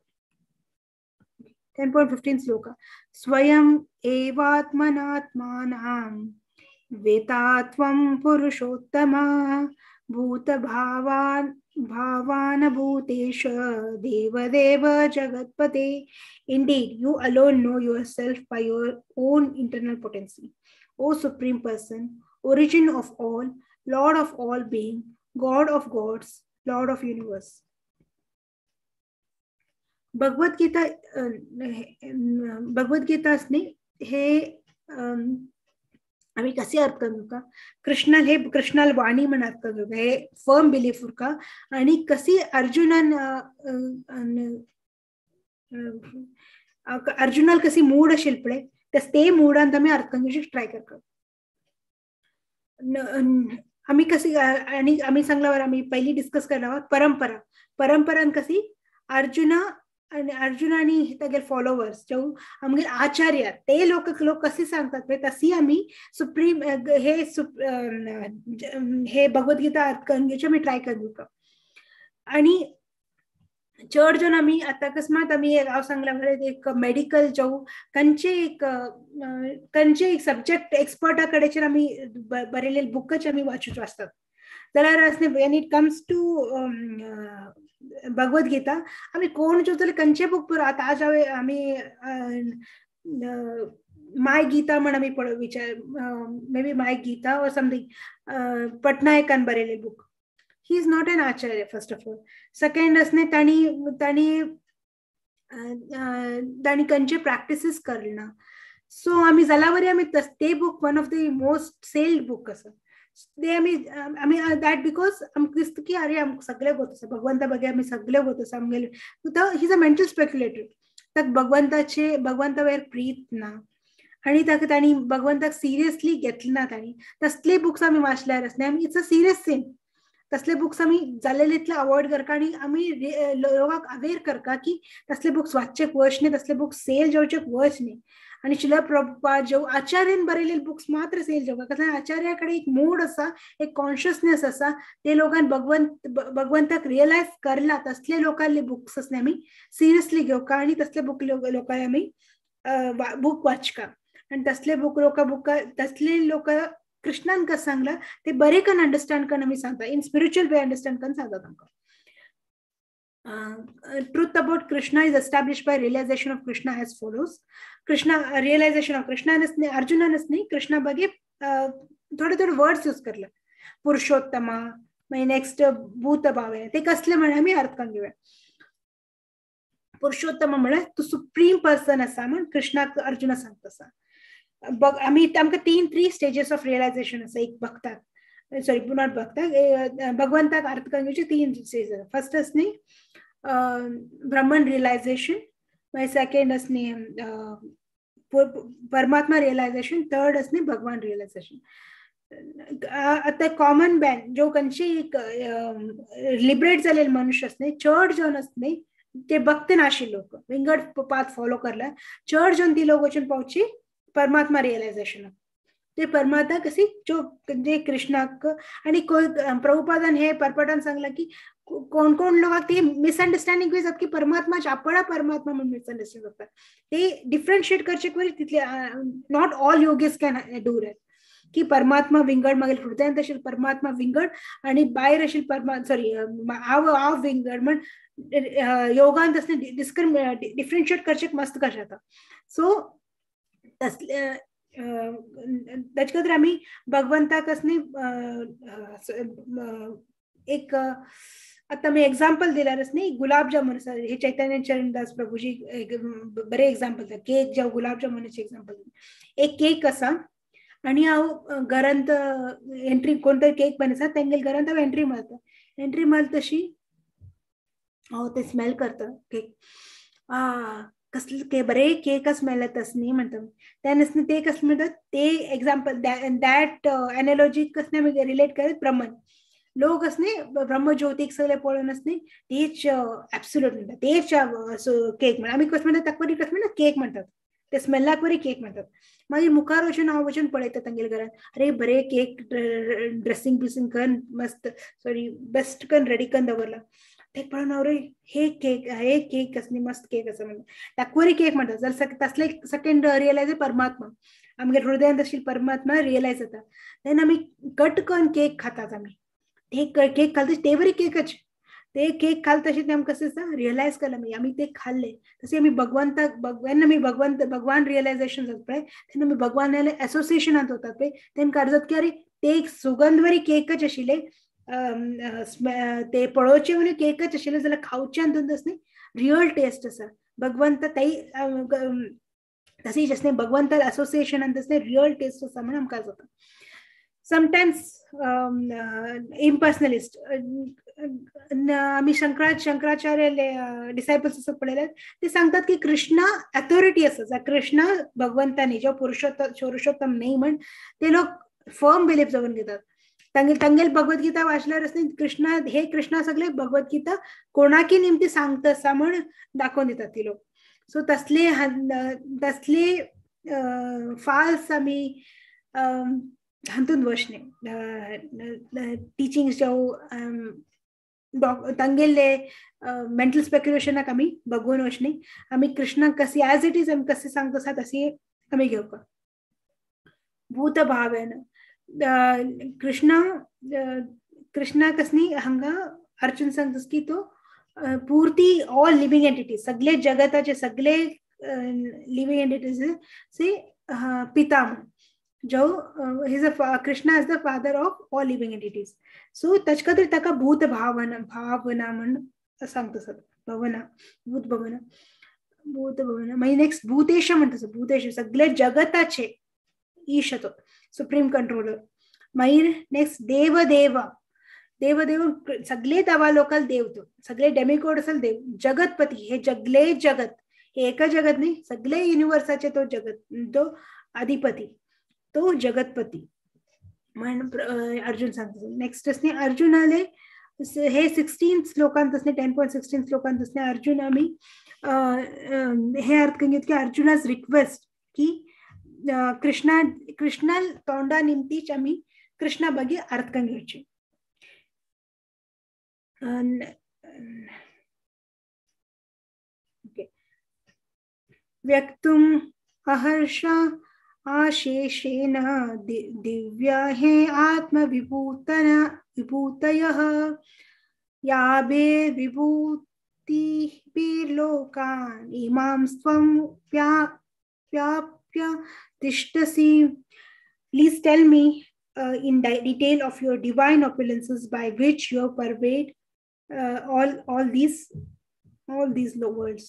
10.15 श्लोक स्वयं एवात्मनात्मानां वेतात्वं पुरुषोत्तमा भूतभावान् भावान भूतेश देवदेव जगत्पते. Indeed, you alone know yourself by your own internal potency. O Supreme Person, origin of all, Lord of all being, God of gods, Lord of universe. Bhagavad Gita, Bhagavad Gita न्ही हे आमी कसे अर्थ करूं कृष्णाल हे कृष्णाल वाणी म्हण अर्थ करूं हे फर्म बिलीफ उरका. आनी कशी अर्जुनान अर्जुनाल कशी मूड आशिल्ली पळय तस ते मूडान आमी अर्थ करूंक ट्राय करता. आमी कशी आनी आमी सांगल्यावर आमी पयलीं डिस्कस केला परंपरा, परंपरान कशी अर्जुना आणि अर्जुन आणि तागेले फॉलोवर्स जो आमगेले आचार्य ते लोक लोक कसे सांगतात पळय तशी आमी सुप्रीम हे हे भगवद्गीता अर्थ करून घेवचे आमी ट्राय करूं. आणि चड जण आमी आतां अकस्मात आमी हांव सांगला एक मेडिकल जावं खंयचे एक खंयचे एक सब्जेक्ट एक्सपर्टा कडेन आमी बरयलेले बुकच आमी वाचूच आसतात जाल्यार आसले when it comes to Bhagavad Gita आमी कोण जो जाल्यार खंयचे बूक पुरो. आतां आज हांवें आमी my Gita म्हण आमी पळय विचार may be my Gita or something पटनायकान बरयलेले book. He is not an acharya first of all. Second असणे ताणी ताणी ताणी खंयचे प्रॅक्टिसीस करना. सो आमी जाल्यावरी आमी ते book one of the most sold book आसा ते आमी आमी that because आमकां दिसता की अरे आमकां सगळें गोत आसा भगवंता बगे आमी सगळें गोत आसा आमगेले. He is a mental speculator. ताका भगवंताचे भगवंता वयर प्रीत ना आनी ताका ताणी भगवंताक सिरियसली घेतले ना ताणी. तसले बुक्स आमी वाचल्यार आसना आमी it's a serious scene. तसले बुक्स आमी जाल्ले तितले अवॉयड करता आनी आमी लोकांक अवेर करता की तसले बुक्स वाचचे वश न्ही, तसले बुक्स सेल जावचे वश न्ही. आनी शिला प्रभुपाद जो आचार्यन बरयलेले बुक्स मात्र सेल जावका कारण आचार्या कडेन एक मूड आसा, एक कॉन्शियसनेस आसा, ते लोकांक भगवंत भगवंताक रियलायज करला तसले लोकांले बुक्स आसले आमी सिरियसली घेवका आनी तसले बुक लोकांक आमी बुक वाचका. आनी तसले बुक लोकां बुका तसले लोक कृष्णान कस सांगला ते बरे कन अंडरस्टँड करून आमी सांगता इन स्पिरिच्युअल वे अंडरस्टँड करून सांगता तांकां. Truth about Krishna is establish by realization of Krishna as follows. Krishna realization of कृष्णानच न्ही अर्जुनानच न्ही कृष्णा बगे थोडे थोडे वर्ड्स यूज करले पुरुषोत्तमा मागीर नेक्स्ट भूतभावे ते कसले म्हळ्यार आमी अर्थ करून घेवया. पुरुषोत्तमा म्हळ्यार तूं सुप्रीम पर्सन आसा म्हण कृष्णाक अर्जुना सांगता आसा. आमी आमकां थ्री स्टेजेस ऑफ रियलायझेशन आसा एक भक्ताक सॉरी not भक्ताक भगवंताक अर्थ करून घेवचे 3 स्टेज आसा. फर्स्ट आसा न्ही ब्रह्मन रियलायझेशन, मागीर सेकंड आसा न्ही परमात्मा रियलायझेशन, थर्ड आसा न्ही भगवान रियलायझेशन. आतां कॉमन मॅन जो खंयचे एक लिबरेट जालेले मनुष्य आसा न्ही चड जण आसा न्ही ते भक्त नाशिल्ले लोक विंगड पाथ फॉलो करला चड जण ती लोक वचून पावची परमात्मा रियलायझेशन. ते परमात्मा कशी जो जे कृष्णाक आनी प्रभुपादान हे परपटान सांगला की कोण कोण लोकांक ते मिसअंडरस्टँडिंग जाता की परमात्मा आपणा परमात्मा म्हण मिसअंडरस्टँड जाता ते डिफरन्शिएट करचे पयलीं तितले not all yogis can do that की परमात्मा विंगड मागीर हृदयांत आशिल्लो परमात्मा विंगड आनी भायर आशिल्लो परमा सॉरी हांव हांव विंगड म्हण योगान तसलें डिफरन्शिएट करचें मस्त कशें जाता. सो तसले ताचे खातीर आमी भगवंताक न्ही एक आतां आमी एग्जाम्पल दिल्यार न्ही गुलाब जामुन आसा हे चैतन्य चरणदास प्रभुजी एक बरें एग्जाम्पल दिता केक जावं गुलाब जामुनाचें एग्जाम्पल. एक केक आसा आनी हांव घरांत एंट्री कोण तरी केक बनयता आसा तेंगेले घरांत हांव एंट्री मारता, एंट्री मारता तशी हांव ते स्मेल करता केक. आ कसले बरे केक स्मेल येता न्ही म्हणटा तेन्ना ते कसले म्हणटात ते एग्जाम्पल that analogy कसले आमी रिलेट करत ब्रह्मन लोक न्ही ब्रह्मज्योतीक सगळे पळोवन न्ही तेच एब्सोल्यूट म्हणटात तेच केक म्हणटा आमी कसं म्हणटात ताका बरी कसं म्हणटात केक म्हणटात ते स्मेलाक बरी केक म्हणटात. मागीर मुखार वचून हांव वचून पळयता तांगेल्या घरान अरे बरे केक ड्रेसिंग बिसिंग करून मस्त सॉरी बेस्ट करून रेडी करून दवरला ते पळोवन हांव रे हे केक हे केक आसा न्ही मस्त केक आसा म्हणटा ताका केक म्हणटात. जाल्यार तसले सेकंड रियलायज परमात्मा आमगेर हृदयांत आशिल्लो परमात्मा रियलायज जाता तेन्ना आमी कट करून केक खातात आमी ते केक खाल ते बरी केकच ते केक खाल तशें ते आमकां कशें दिसता रियलायज केलें आमी आमी ते खाल्ले तशें आमी भगवंताक जेन्ना आमी भगवंत भगवान रियलायजेशन जाता पळय तेन्ना आमी भगवानाले एसोसिएशनांत वतात पळय तेन्ना जाता की अरे ते एक सुगंध बरी केकच आशिल्ले ते पळोवचे म्हणून केकच आशिल्ले जाल्यार खावचे हातूंत न्ही रियल टेस्ट आसा भगवंत तेय तशीच आसता भगवंताल एसोसिएशनान तसलें रियल टेस्ट आसा म्हणून आमकां जाता. समटायम्स इम्पर्सनलिस्ट आमी शंकराचार्य डिसायपल्स असं पळयल्यात ते सांगतात की कृष्णा अथॉरिटी आसा कृष्णा भगवंतानी जो पुरुषोत्तम न्ही म्हण ते लोक फर्म बिलीफ जावन घेतात. तांगेल भगवद्गीता वाचल्यार कृष्णा हे कृष्णा सगळे भगवद्गीता कोणाकी निमती सांगता आसा म्हण दाखोवन दितात ती लोक. सो तसले तसले फाल्स आमी हातूंत वचने टिचिंग्स जावं तांगेले मेंटल स्पेक्युलेशनाक आमी बघून वचने आमी कृष्णाक कशी एज it is आमी कशें सांगता आसा तशी आमी घेवपाक. भूतभावेन कृष्णा कृष्णा कसनी हांगा अर्जुन सांगता की तो पूर्ती ऑल लिव्हिंग एंटिटीज सगळे जगताचे सगळे लिव्हिंग एंटिटीज से पिता म्हण जो his Krishna is the father of all living entities. So ताचे खातीर ताका भूत भावना भावना म्हण सांगता सर भवना भूत भवना भूत भवना. मागीर नेक्स्ट भूतेश म्हणटा भूतेश सगळे जगताचे ईश तो सुप्रीम कंट्रोलर. मागीर नेक्स्ट देवदेव देवदेव सगळे दवा लोकल देव तो सगळे डेमिगॉड असेल देव जगतपती हे जगले जगत हे एका जगत नाही सगळे युनिव्हर्साचे तो जगत तो अधिपती तो जगतपती म्हण अर्जुन सांगता. नेक्स्ट असणे अर्जुनाले हे 16 श्लोकांत असणे 10.16 श्लोकांत असणे अर्जुन आम्ही हे अर्थ घेत की अर्जुनास रिक्वेस्ट की कृष्णा कृष्णा तोंडा निमतीच आम्ही कृष्णा बगे अर्थ घेवचे. व्यक्तुम अहर्षा आशेषेण दिव्या हे आत्मविभूतना विभूतयः याबे विभूतिभिर्लोकान् इमां स्वं व्याप्य तिष्ठसि. Please tell me in detail of your divine opulences by which you pervade all these worlds.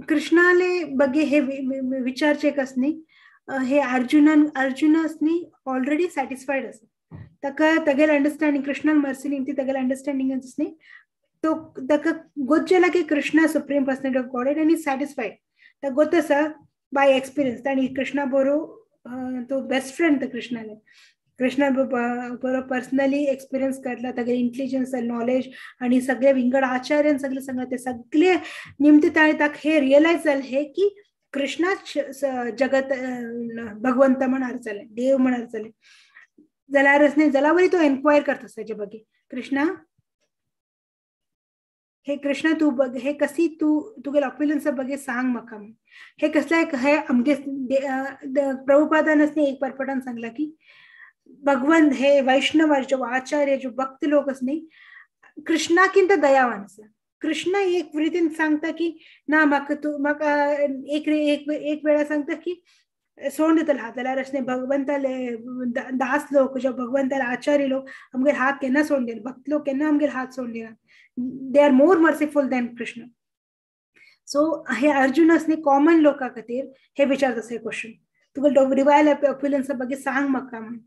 कृष्णाले बगे हे विचारचे कसनी हे अर्जुनान अर्जुनासनी ऑलरेडी सॅटिस्फाईड आसा ताका तागेले अंडरस्टँडिंग कृष्णान मर्सी निमती तागेले अंडरस्टँडिंग न्ही तो ताका गोत जाला की Krishna supreme personality of Godhead आनी सॅटिस्फाईड ताका गोत आसा बाय एक्सपिरियन्स आनी कृष्णा बरो तो बेस्ट फ्रेंड कृष्णाले कृष्णा बरो पर्सनली एक्सपिरियन्स करला तागेले इंटेलिजन्स नॉलेज आणि सगळे विंगड आचार्यान सगळे सांगला ते सगळे निमते ताणें ताका हे रियलायज जालें हे की कृष्णाच जगत भगवंत म्हण जालें देव म्हण जालें जाल्यार न्ही जाल्यार तो एन्क्वायर करता ताजे बगे कृष्णा हे कृष्णा तू बघ हे कशी तू तुगेले ऑप्युलन्स बगे सांग म्हाका हे कसले हे अमके प्रभुपादान एक परपटान सांगला की भगवंत हे वैष्णव जो आचार्य जो भक्त लोक न्ही कृष्णाकिंत दयावान आसा. कृष्ण एक रितीन सांगता की ना म्हाका तूं म्हाका एक एक एक वेळा सांगता की सोडून दितलो हात जाल्यार अशें भगवंताले दास लोक जो भगवंताले आचार्य लोक आमगेर हात केन्ना सोडून दिना भक्त लोक केन्ना आमगेर हात सोडून दिना. They are more merciful than Krishna. So हे अर्जुन न्ही कॉमन लोका खातीर हे विचारता हे क्वेश्चन तुका डिवायन ऑप्युलन्सा बगे सांग म्हाका म्हण.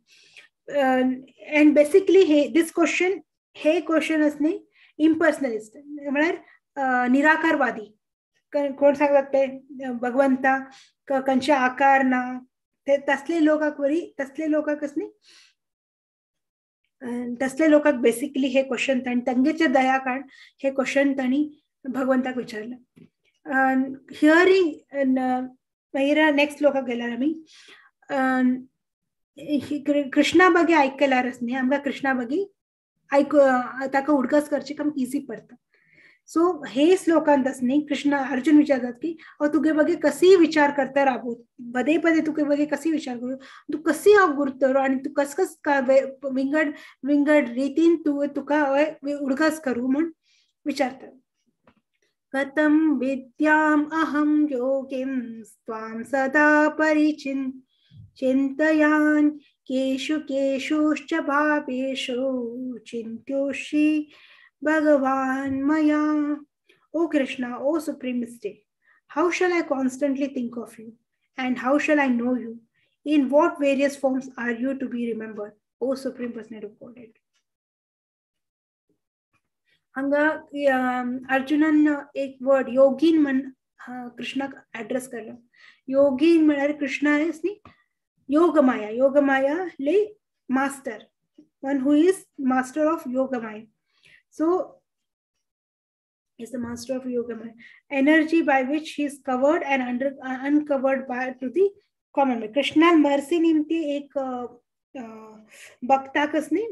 एंड बेसिकली हे this question हे क्वेश्चन न्ही इम्पर्सनलिस्ट म्हळ्यार निराकारवादी कोण सांगतात ते भगवंता कंचे आकार ना ते तसले लोकांक वरी तसले लोकांक न्ही तसले लोकांक बेसिकली हे क्वेश्चन तांणी तांगेचे दया काड हे क्वेश्चन तांणी भगवंताक विचारलं. हियरिंग मागीर नेक्स्ट लोकांक गेल्यार आमी कृष्णा बगे आयकल्यारच न्ही आमकां कृष्णा बगे आयक ताका उडगास करचे आमकां इजी पडटा. सो हे श्लोकांत न्ही कृष्ण अर्जुन विचारतात की हांव तुगे बगे कसी विचार करता राबू पदे पदे तुगे बगे कसी विचार करू तूं कसी हांव गुरतरो आनी तूं कस कस विंगड विंगड रितीन तूं तुका हांवें उडगास करूं म्हूण विचारता. कथं विद्याम् अहं योगिं त्वां सदा परिचिन् चिन्तयान् केषु केषुश्च भावेषु चिन्त्योषि Bhagavan Maya. O Krishna, O Supreme State, how shall I constantly think of you? And how shall I know you? In what various forms are you to be remembered? O Supreme Personality of Godhead. Hanga Arjunan ek word yogin man Krishna address karla. Yogin म्हळ्यार Krishna is ni Yogamaya. Yogamaya le master, one who is master of Yogamaya. So is the master of Yogamaya, energy by which he is covered and uncovered by to the common man. Krishna mercy निमती एक भक्ताकच न्ही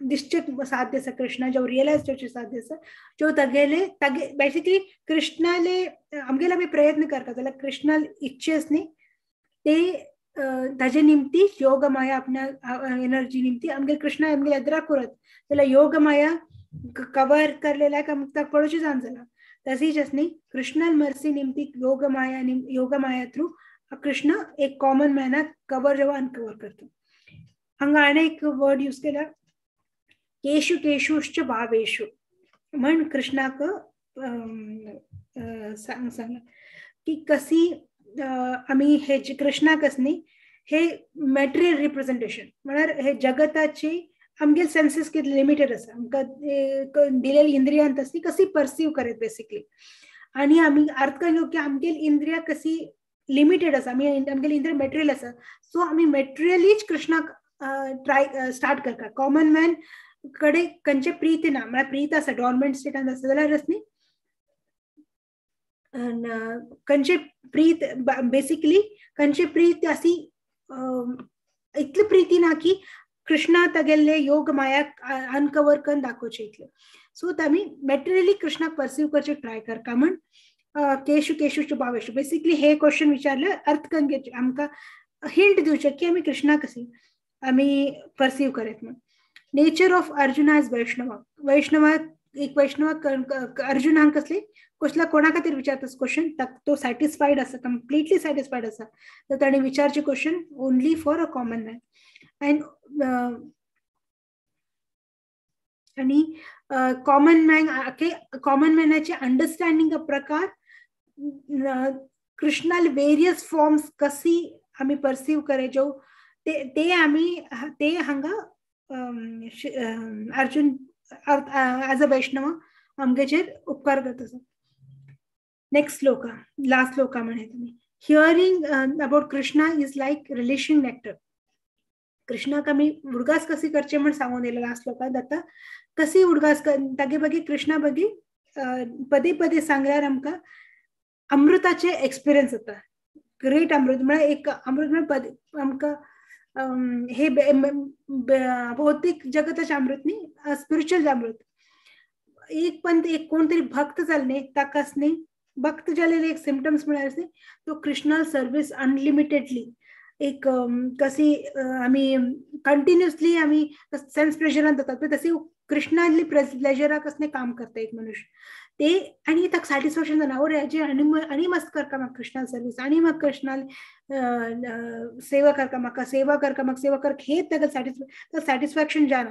निश्चित साध्य आसा. कृष्णा जो realise जावचे साध्य आसा जो तागेले तागे बेसिकली कृष्णाले आमगेले आमी प्रयत्न करता जाल्यार कृष्णा इच्छेच न्ही ते ताजे निमती योगमाया आपल्या एनर्जी निमती आमगे कृष्णा आमगे एद्रा करत जाल्यार योगमाया कवर करलेल्या आमकां कळोवचें जावन जाला. तशीच न्ही कृष्णा मर्सी निमती योगमाया योगमाया थ्रू कृष्ण एक कॉमन मॅनाक कवर जेव्हा अनकवर करतो. हांगा आनी एक वर्ड यूज केला केशु केशुश्च भावेशु म्हण कृष्णाक सांगला की कसी आमी हे कृष्णाकच न्ही हे मटेरियल रिप्रेझेंटेशन म्हळ्यार हे जगताची आमगे सेन्सीस कितले लिमिटेड आसा आमकां दिलेली इंद्रियांत आसली कसी परसीव करत बेसिकली आनी आमी अर्थ घेवं की आमगेली इंद्रिया कसी लिमिटेड आसा आमी आमगेली इंद्रिया मटेरियल आसा सो आमी मटेरियलीच कृष्णाक ट्राय स्टार्ट करता. कॉमन मॅन कडे खंयचे प्रीत ना म्हळ्यार प्रीत आसा डॉर्मंट स्टेटान आसा जाल्यारच न्ही खंयचे प्रीत बेसिकली खंयचे प्रीत अशी इतली प्रीती ना की कृष्णा तागेले योग माया अनकवर करून दाखोवचे इतले. सो आमी मटेरियली कृष्णाक परसीव करचे ट्राय करता म्हण केशु केशुश्च भावेशु बेसिकली हे क्वेश्चन विचारले अर्थ करून घेवचे आमकां हिंट दिवचे की आमी कृष्णा कशी आमी परसीव करत म्हण. Nature of Arjuna is Vaishnava. Vaishnava एक वैष्णव अर्जुनाक कसले कसला कोणा खातीर विचारता क्वेश्चन तो सॅटिस्फायड आसा कंप्लिटली सॅटिस्फायड आसा तर ताणें विचारचे question only for a common man. And आनी कॉमन मॅन कॉमन मॅनाचे अंडरस्टँडिंग प्रकार कृष्णाले वेरियस फॉर्म्स कसी आमी परसीव करायच्यो ते ते आमी ते हांगा अर्जुन एज अ वैष्णव आमगेचेर उपकार करता. नेक्स्ट श्लोका लास्ट श्लोका म्हणे तुमी hearing about Krishna is like relishing nectar. कृष्णाक आमी उडगास कशी करचे म्हण सांगून येयला लास्ट श्लोकांत. आतां कसी उडगास तागे बगी कृष्णा बगी पदे पदे सांगल्यार आमकां अमृताचे एक्सपिरियन्स जाता. ग्रेट अमृत म्हळ्यार एक अमृत म्हळ्यार पदे आमकां हे भौतिक जगताचे अमृत न्ही स्पिरिच्युअल अमृत. एक पण एक कोण तरी भक्त जाले न्ही ताकाच न्ही भक्त जालेले एक सिमटम्स म्हळ्यार न्ही तो कृष्णा सर्वीस अनलिमिटेडली एक कसी आमी कंटिन्युअसली आमी सेन्स प्लेजरान जातात पण तशी कृष्णाली प्लेजराक कसले काम करता एक मनुष्य ते आनी ताका सॅटिस्फॅक्शन जाना ओरे हाजे आनी आनी मस्त करता म्हाका कृष्णा सर्वीस आनी म्हाका कृष्णा सेवा करता म्हाका सेवा करता म्हाका सेवा कर हे ताका सॅटिस्फॅक्शन जाना.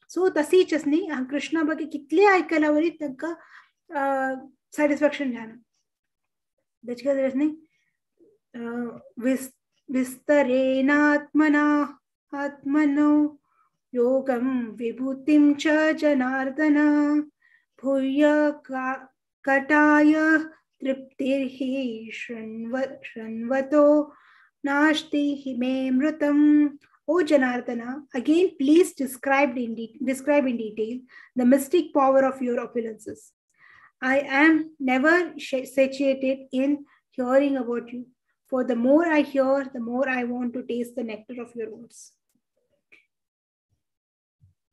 सो तशीच न्ही कृष्णा बगे कितले आयकल्या वरी तांकां सॅटिस्फॅक्शन जाना. तेचे खातीर न्ही विस्तरेणात्मना आत्मनो योगं विभूतिं च जनार्दन भूय कटाय तृप्तिर्हि शृण्वतो नास्ति हि मे मृतम. O Janardana, again please describe in detail the mystic power of your opulences. I am never satiated in hearing about you, for the more I hear, the more I want to taste the nectar of your words.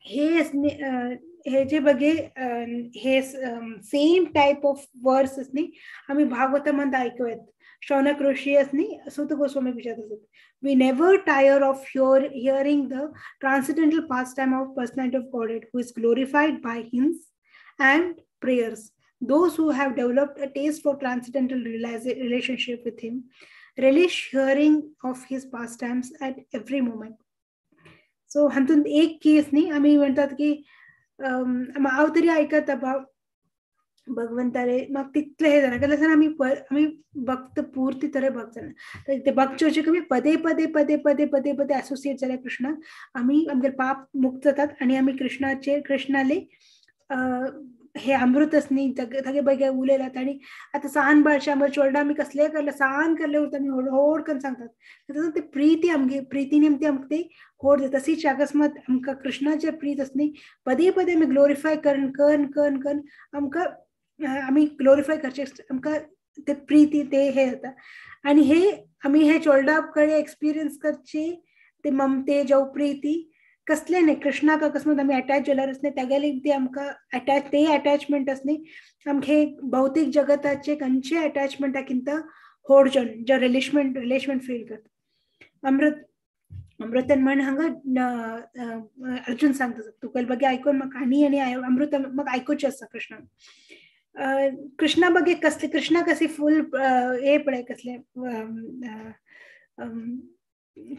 हे जे बगे हे same type of वर्स न्ही आमी भागवतामंत आयकूयात. शौनक ऋषी न्ही सुत गोस्वामी विचारत असत, we never tire of hearing the transcendental pastime of personality of Godhead who is glorified by hymns and prayers. Those who have developed a taste for transcendental relationship with him relish hearing of his pastimes at every moment. So हातूंत एक केस न्ही आमी म्हणटात की हांव तरी आयकता भगवंताले म्हाका तितलें हें जायना, कारण आमी आमी भक्त पुर्ती तरे भक्त जायना. ते भक्त कमी पदे पदे पदे पदे पदे पदे असोसिएट जाल्या कृष्णाक आमी आमगे पाप मुक्त जातात आनी आमी कृष्णाचे कृष्णाले हे अमृतच न्ही तागे बगे उलयलात. आनी आतां सान बाळशे आमगे चोडणा आमी कसलेय करले सान करले उरता आमी व्हड करून सांगतात, तसं ते प्रिती आमगे प्रितीने ती आमकां ती होड जाता. तशीच अकस्मात आमकां कृष्णाचे प्रीत आस न्ही पदे पदे आमी ग्लोरिफाय करून करून करून करून आमकां आमी ग्लोरिफाय करचे आमकां ते प्रिती ते हे जाता. आनी हे आमी हे चोडणा कडेन एक्सपिरियन्स करचे ते ममते जावं प्रिती कसले न्ही कृष्णाक अकस्मात आमी अटॅच जाल्यार न्ही तेगेली ती आमकां अटॅच ते अटॅचमेंट आस न्ही आमगे भौतीक जगताचे खंयचे अटॅचमेंटाकिंत होड जन जो रिलेशमेंट रिलेशमेंट फील करता. अमृतन म्हण हांगा अर्जुन सांगता तुका बगे आयकून म्हाका आनी आनी अमृत म्हाका आयकुचें आसा कृष्णाक. कृष्णा बगे कसले कृष्णा कशी फूल हे पळय कसले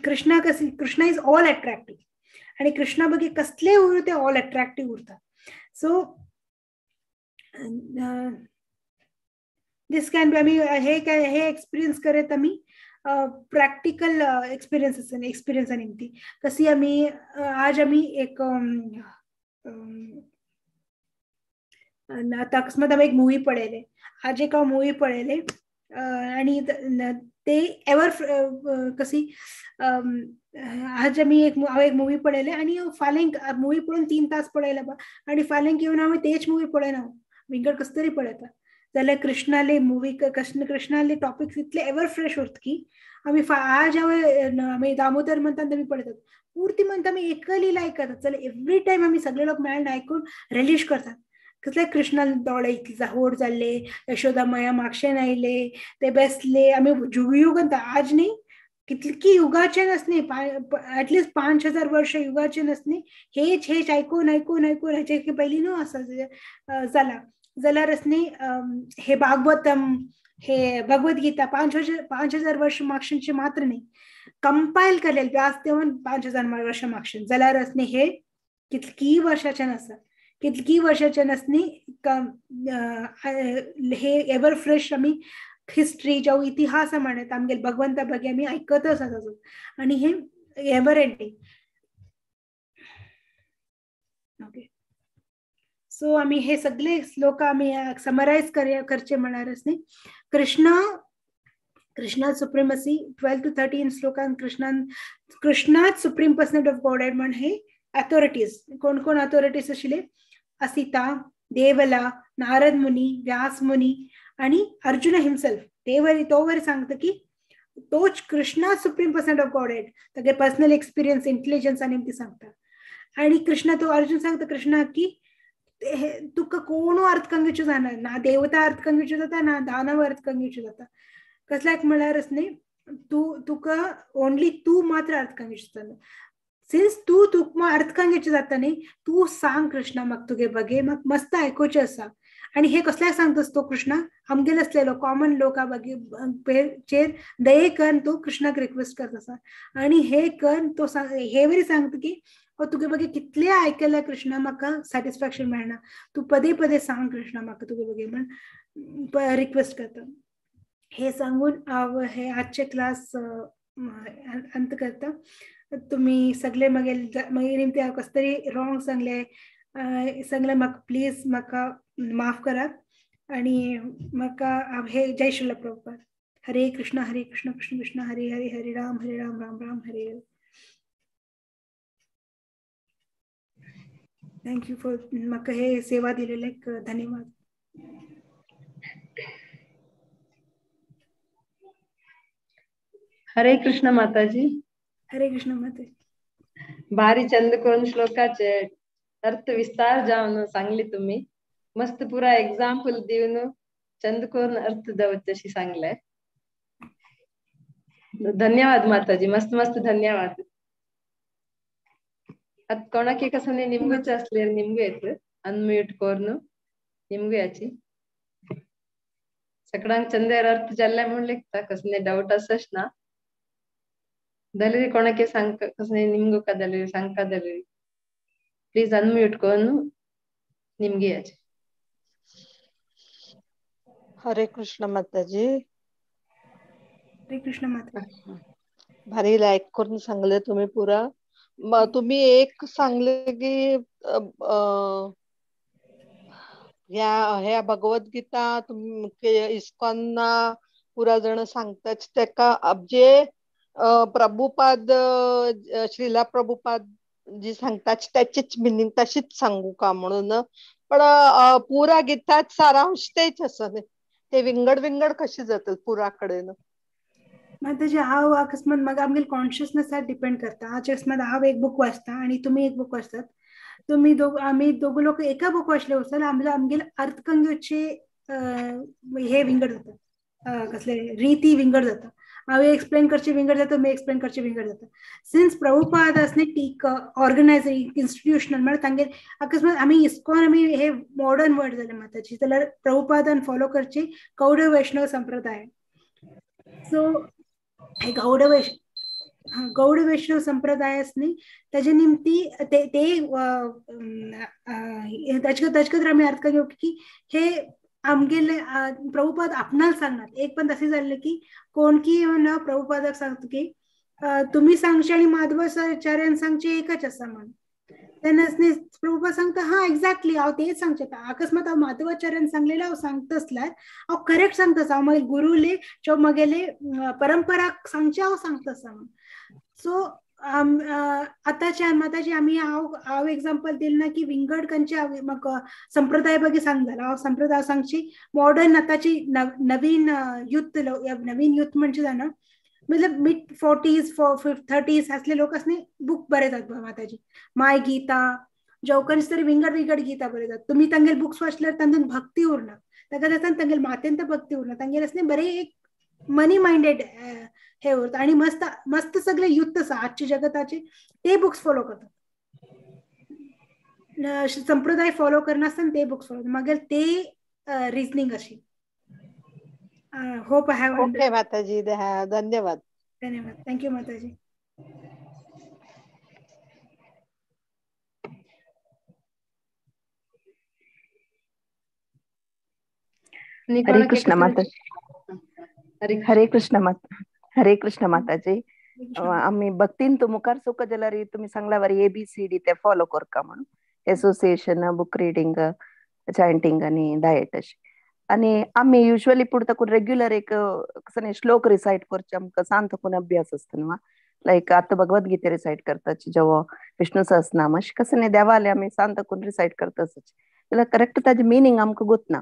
कृष्णा कशी कृष्णा is all attractive आणि कृष्णा बगे कसले उरू ते ऑल अट्रॅक्टिव्ह उरता. सो this can be आमी हे हे एक्सपिरियन्स करत आमी प्रॅक्टिकल एक्सपिरियन्स एक्सपिरियन्सा निमती कशी आमी आज आमी एक आतां अकस्मात आमी एक मुवी पळयले, आज एक हांव मुवी पळयले आनी ते एवर कशी आज आमी एक हांव एक मुवी पळयले आनी फाल्यां मुवी पळोवन 3 तास पळयले आनी फाल्यां येवन हांव तेच मुवी पळयना, विंगड कसं तरी पळयता. जाल्यार कृष्णाले मुवी कृष्णाले टॉपिक्स इतले एवर फ्रेश उरता की आमी आज हांव आमी दामोदर म्हणटात आमी पळयतात, पुर्ती म्हणटा आमी एकली आयकतात. जाल्यार एवरी टायम आमी सगळे लोक मेळून आयकून रिलीज करतात. कसले कृष्णाले दोळे इतले होड जाल्ले, यशोदा माया मागशेन आयले, ते बेसले, आमी युग आज न्ही कितकी युगाचे नसनी एटलिस्ट 5000 वर्ष युगाचे नसनी हेच हेच आयकून आयकून आयकून हेचे पयलीं न्हू आसा जाला. जाल्यार न्ही हे भागवतम हे भगवद्गीता 5000 वर्ष मागशेनचे मात्र न्ही कंपायल केलेले व्यासदेवान 5000 वर्ष मागशेन. जाल्यार न्ही हे कितकी वर्षाच्यान आसा, कितकी वर्षाच्या नसनी हे एवर फ्रेश आमी हिस्ट्री जावं इतिहास म्हणत आमगे भगवंता बगे आमी आयकतच आसा आनी हे एवर एंडिंग. ओके, सो आमी हे सगळे श्लोक आमी समरायज करचे म्हणल्यारच न्ही कृष्णा कृष्णा सुप्रीमसी 12 to 13 श्लोकान कृष्णान कृष्णाच सुप्रीम पर्सनॅलिटी ऑफ गॉड म्हण हे अथॉरिटीज कोण कोण अथॉरिटीज आशिल्ले, असिता, देवला, नारद मुनी, व्यास मुनी आणि अर्जुन हिमसेल्फ. ते तो वर सांगता की तोच Krishna supreme personality of Godhead Tage personal experience intelligence आनी ती सांगता. आणि कृष्णा तो अर्जुन सांगता कृष्णा की तुका कोण अर्थ कंगेचो जाणार ना, देवता अर्थ कंगेचो जाता ना, दानव अर्थ कंगेचो जाता. कसल्याक म्हळ्यारच न्ही तू तुका ओनली तू मात्र अर्थ कंगेचो जाता. सिन्स तू तुका अर्थ कंगेचो जाता न्ही तू सांग कृष्णा म्हाका तुगे बगे म्हाका मस्त आयकुचें आसा. आनी हे कसल्याक सांगतास तो कृष्णा आमगेले आसलेलो कॉमन लोका बगे चेर दये कर तो कृष्णाक रिक्वेस्ट करता आसा. आनी हे कर तो हे वरी सांगता की तुगे बगे कितले आयकल्या कृष्णा म्हाका सॅटिस्फॅक्शन मेळना, तू पदे पदे सांग कृष्णा म्हाका तुगे बगे म्हण रिक्वेस्ट करता. हे सांगून हांव हे आजचे क्लास अंत करता. तुम्ही सगळे मागीर मागीर निमते हांव कसं तरी रॉंग सांगले सांगले म्हाका प्लीज म्हाका माफ करात आणि म्हाका हे जय श्रील प्रभुपाद. हरे कृष्ण हरे कृष्ण कृष्ण कृष्ण हरे हरे, हरे राम हरे राम राम राम हरे हरे. Thank you for म्हाका हे सेवा दिलेले धन्यवाद. हरे कृष्ण माताजी. हरे कृष्ण माताजी. भारी चंद करून श्लोकाचे अर्थ विस्तार जावन सांगली तुम्ही, मस्त पुरा एक्झाम्पल देऊन चंद करून अर्थ दवचे अशी सांगले. धन्यवाद माताजी, मस्त मस्त धन्यवाद. आता कोणाकी कसं नाही निमगूच असले निमगू येत अनम्यूट करून निमगू याची सगळ्यांक चंदेर अर्थ जाल्ले म्हणून लिखता कसं डाऊट असच ना दलेरी कोणाके सांग कसं निमगू का दलेरी सांगका दलेरी प्लीज अनम्यूट करून निमगी याची. हरे कृष्ण माताजी. हरे कृष्ण माता. भारी लाईक करून सांगले तुम्ही पुरा. तुम्ही एक सांगले की ह्या भगवद्गीता इस्कॉनना पुरा जण सांगतात तेका जे प्रभुपाद श्रीला प्रभुपाद जी सांगतात त्याचीच मिनिंग तशीच सांगू का म्हणून, पण पुरा गीतात सारांश तेच असं ते विंगड विंगड कशी जातात पुराकडेन. माताजी हांव अकस्मात म्हाका आमगेले कॉन्शियसनेसार डिपेंड करता. आज अकस्मात हांव एक बूक वाचता आणि तुम्ही एक बूक वाचतात, तुम्ही दोग आमी दोग लोक एका बूक वाचले वचत आमगेले अर्थ घेवचे हे विंगड जाता, कसले रिती विंगड जाता. हांव एक्सप्लेन करचे विंगड जाता, तुमी एक्सप्लेन करचे विंगड जाता. सिन्स प्रभुपाद आसने टीक ऑर्गनायज इन्स्टिट्युशनल म्हळ्यार तांगेर अकस्मात आमी इस्कॉन आमी हे मॉडर्न वर्ड जाले माताजी, जाल्यार प्रभुपादान फॉलो करचे गौड वैष्णव संप्रदाय. सो हे गौड गौड वैष्णव संप्रदाय न्ही ताजे निमती ते ताजे खातीर आमी अर्थ घेवप की हे आमगेले प्रभुपाद आपणाक सांगनात. एक पण तशें जाल्लें की कोण की येवन प्रभुपादाक सांगता की तुमी सांगचे आनी माधवाचार्यान सांगचे एकच आसा म्हणून. तेन्ना प्रभुपाद सांगता हा एक्झॅक्टली हांव तेच सांगचें. अकस्मात हांव माधवाचार्यान सांगलेलें हांव सांगता आसल्यार हांव करेक्ट सांगता आसा, हांव मागीर गुरुले ज्यो म्हगेले परंपराक सांगचें हांव सांगता आसा म्हणून. सो आतांच्या माताजी आमी हांव एग्जाम्पल दिलें ना की विंगड खंयचे म्हाका संप्रदाय बगी सांग जाल्यार हांव संप्रदाय सांगची मॉडर्न आतांची नवीन युथ, नवीन युथ म्हणजे जाणा मतलब मिड 40s 30s असले लोक असणे बुक बरयतात माताजी. माय गीता जेवकंच तरी विंगड विंगड गीता बरयतात. तुम्ही तांगेले बुक्स वाचल्यार तातूंत भक्ती उरना, ताका जाता तांगेले मातेंत भक्ती उरना, तांगेले असणे बरे एक मनी माइंडेड हे उरता आणि मस्त मस्त सगळे युथ आसा आजच्या जगताचे ते बुक्स फॉलो करतात. संप्रदाय फॉलो करनासतना ते बुक्स फॉलो मागीर ते रिजनिंग अशी. Hope I have. Okay माताजी, धन्यवाद. धन्यवाद, thank you माताजी. हरे कृष्ण माता. हरे कृष्ण माता. हरे कृष्ण माताजी. आम्ही भक्तीन तू मुखार सुख जाल्यार तुम्ही सांगला एबीसीडी ते फॉलो करका म्हणून, एसोसिएशन, बुक रिडींग, चॅन्टिंग आणि डायट अशी. आणि आम्ही युज्वली पुढे रेग्युलर एक कसं श्लोक रिसाइट करचे आमकां सांत कोण अभ्यास आसता न्हू, लायक आतां भगवद्गीता रिसाइट करताची, जेव्हा विष्णु सहस्रनाम अशें कसं न्ही देवाले आमी सांत कोण रिसाइट करता जाल्यार करेक्ट ताजें मिनींग आमकां गोतना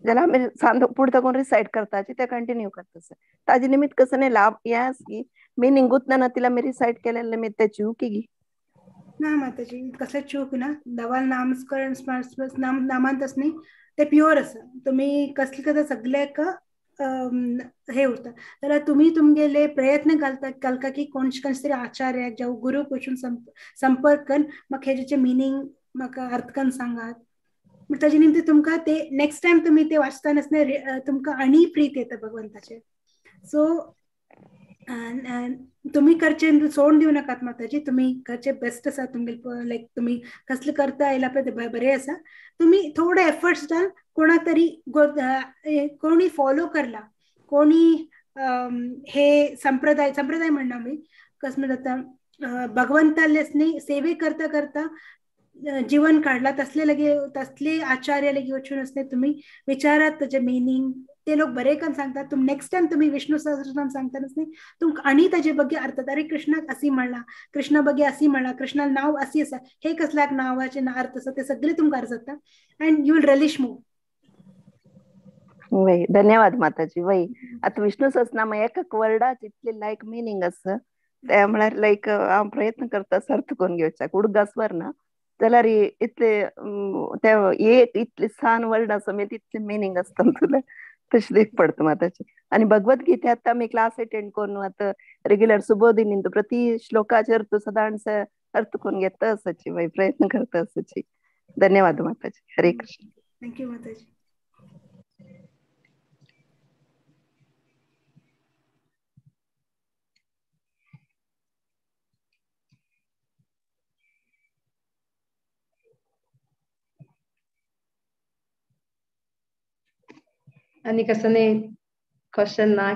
जाल्यार आमी सांत पुढे कोण रिसाइट करताची ते कंटिन्यू करता. ताजे निमित्त कसं न्ही लाभ हें आसा की मिनींग गुतना ना तिला आमी रिसाइट केलें निमित्त ते चूक की ना माताजी, कसलें चूक ना. देवाल नामस्मरण नामांत न्ही ते प्युअर आसा. तुम्ही कसले कसले सगळ्याक हे उरता जाल्यार तुमी तुमगेले प्रयत्न घालता घालता की कोण कसले तरी आचार्याक जावं गुरू पसून संपर्क करून म्हाका हेजें मिनींग म्हाका अर्थकन सांगात. ताजे निमतान तुमकां ते नेक्स्ट टायम तुमी ते वाचतना तुमकां आनी प्रीत येता भगवंताचेर. सो तुम्ही करचे सोडून दिवं नाकात माताजी, तुम्ही करचे बेस्ट आसा तुमगेले, लायक तुम्ही कसले करता येयला पळय ते बरें आसा. तुम्ही थोडे एफर्ट्स घाल कोणा तरी कोणी फॉलो करला, कोणी हे संप्रदाय संप्रदाय म्हणना आमी कसं म्हणटा भगवंताले न्ही सेवे करता करता जीवन काडला तसले लगे तसले आचार्य लगे वचून असले तुम्ही विचारात ताजे मिनींग ते लोक बरे करून सांगतात. तुम नेक्स्ट टाइम तुम्ही विष्णू सहस्रनाम सांगतानाच न्ही तुमकां आनी ताजे बगे अर्थ, अरे कृष्णाक अशी म्हणला, कृष्णा बगे अशी म्हणला, कृष्णा नाव अशी आसा, हे कसल्याक नावाचे अर्थ आसा, ते सगळे तुमकां जाता and you will relish more. वय धन्यवाद माताजी. वय आता विष्णू सहस्रनाम एक वर्डाच इतले लायक मिनींग आसा ते म्हळ्यार लायक हांव प्रयत्न करता अर्थ करून घेवच्याक उडगासवर ना जाल्यार इतले ते एक इतले सान वर्ड आसा मागीर तितले मिनींग आसता तुला तशें देख पडटा माताजी. आनी भगवद्गीते आतां आमी क्लास अटेंड करून आतां रेग्युलर सुबोधिनी प्रति श्लोकाचे अर्थ सदांच अर्थ करून घेता आसाची वय प्रयत्न करता आसाची. धन्यवाद माताजी. हरे कृष्ण. Thank you माताजी. आणि कसं नाही क्वेश्चन ना.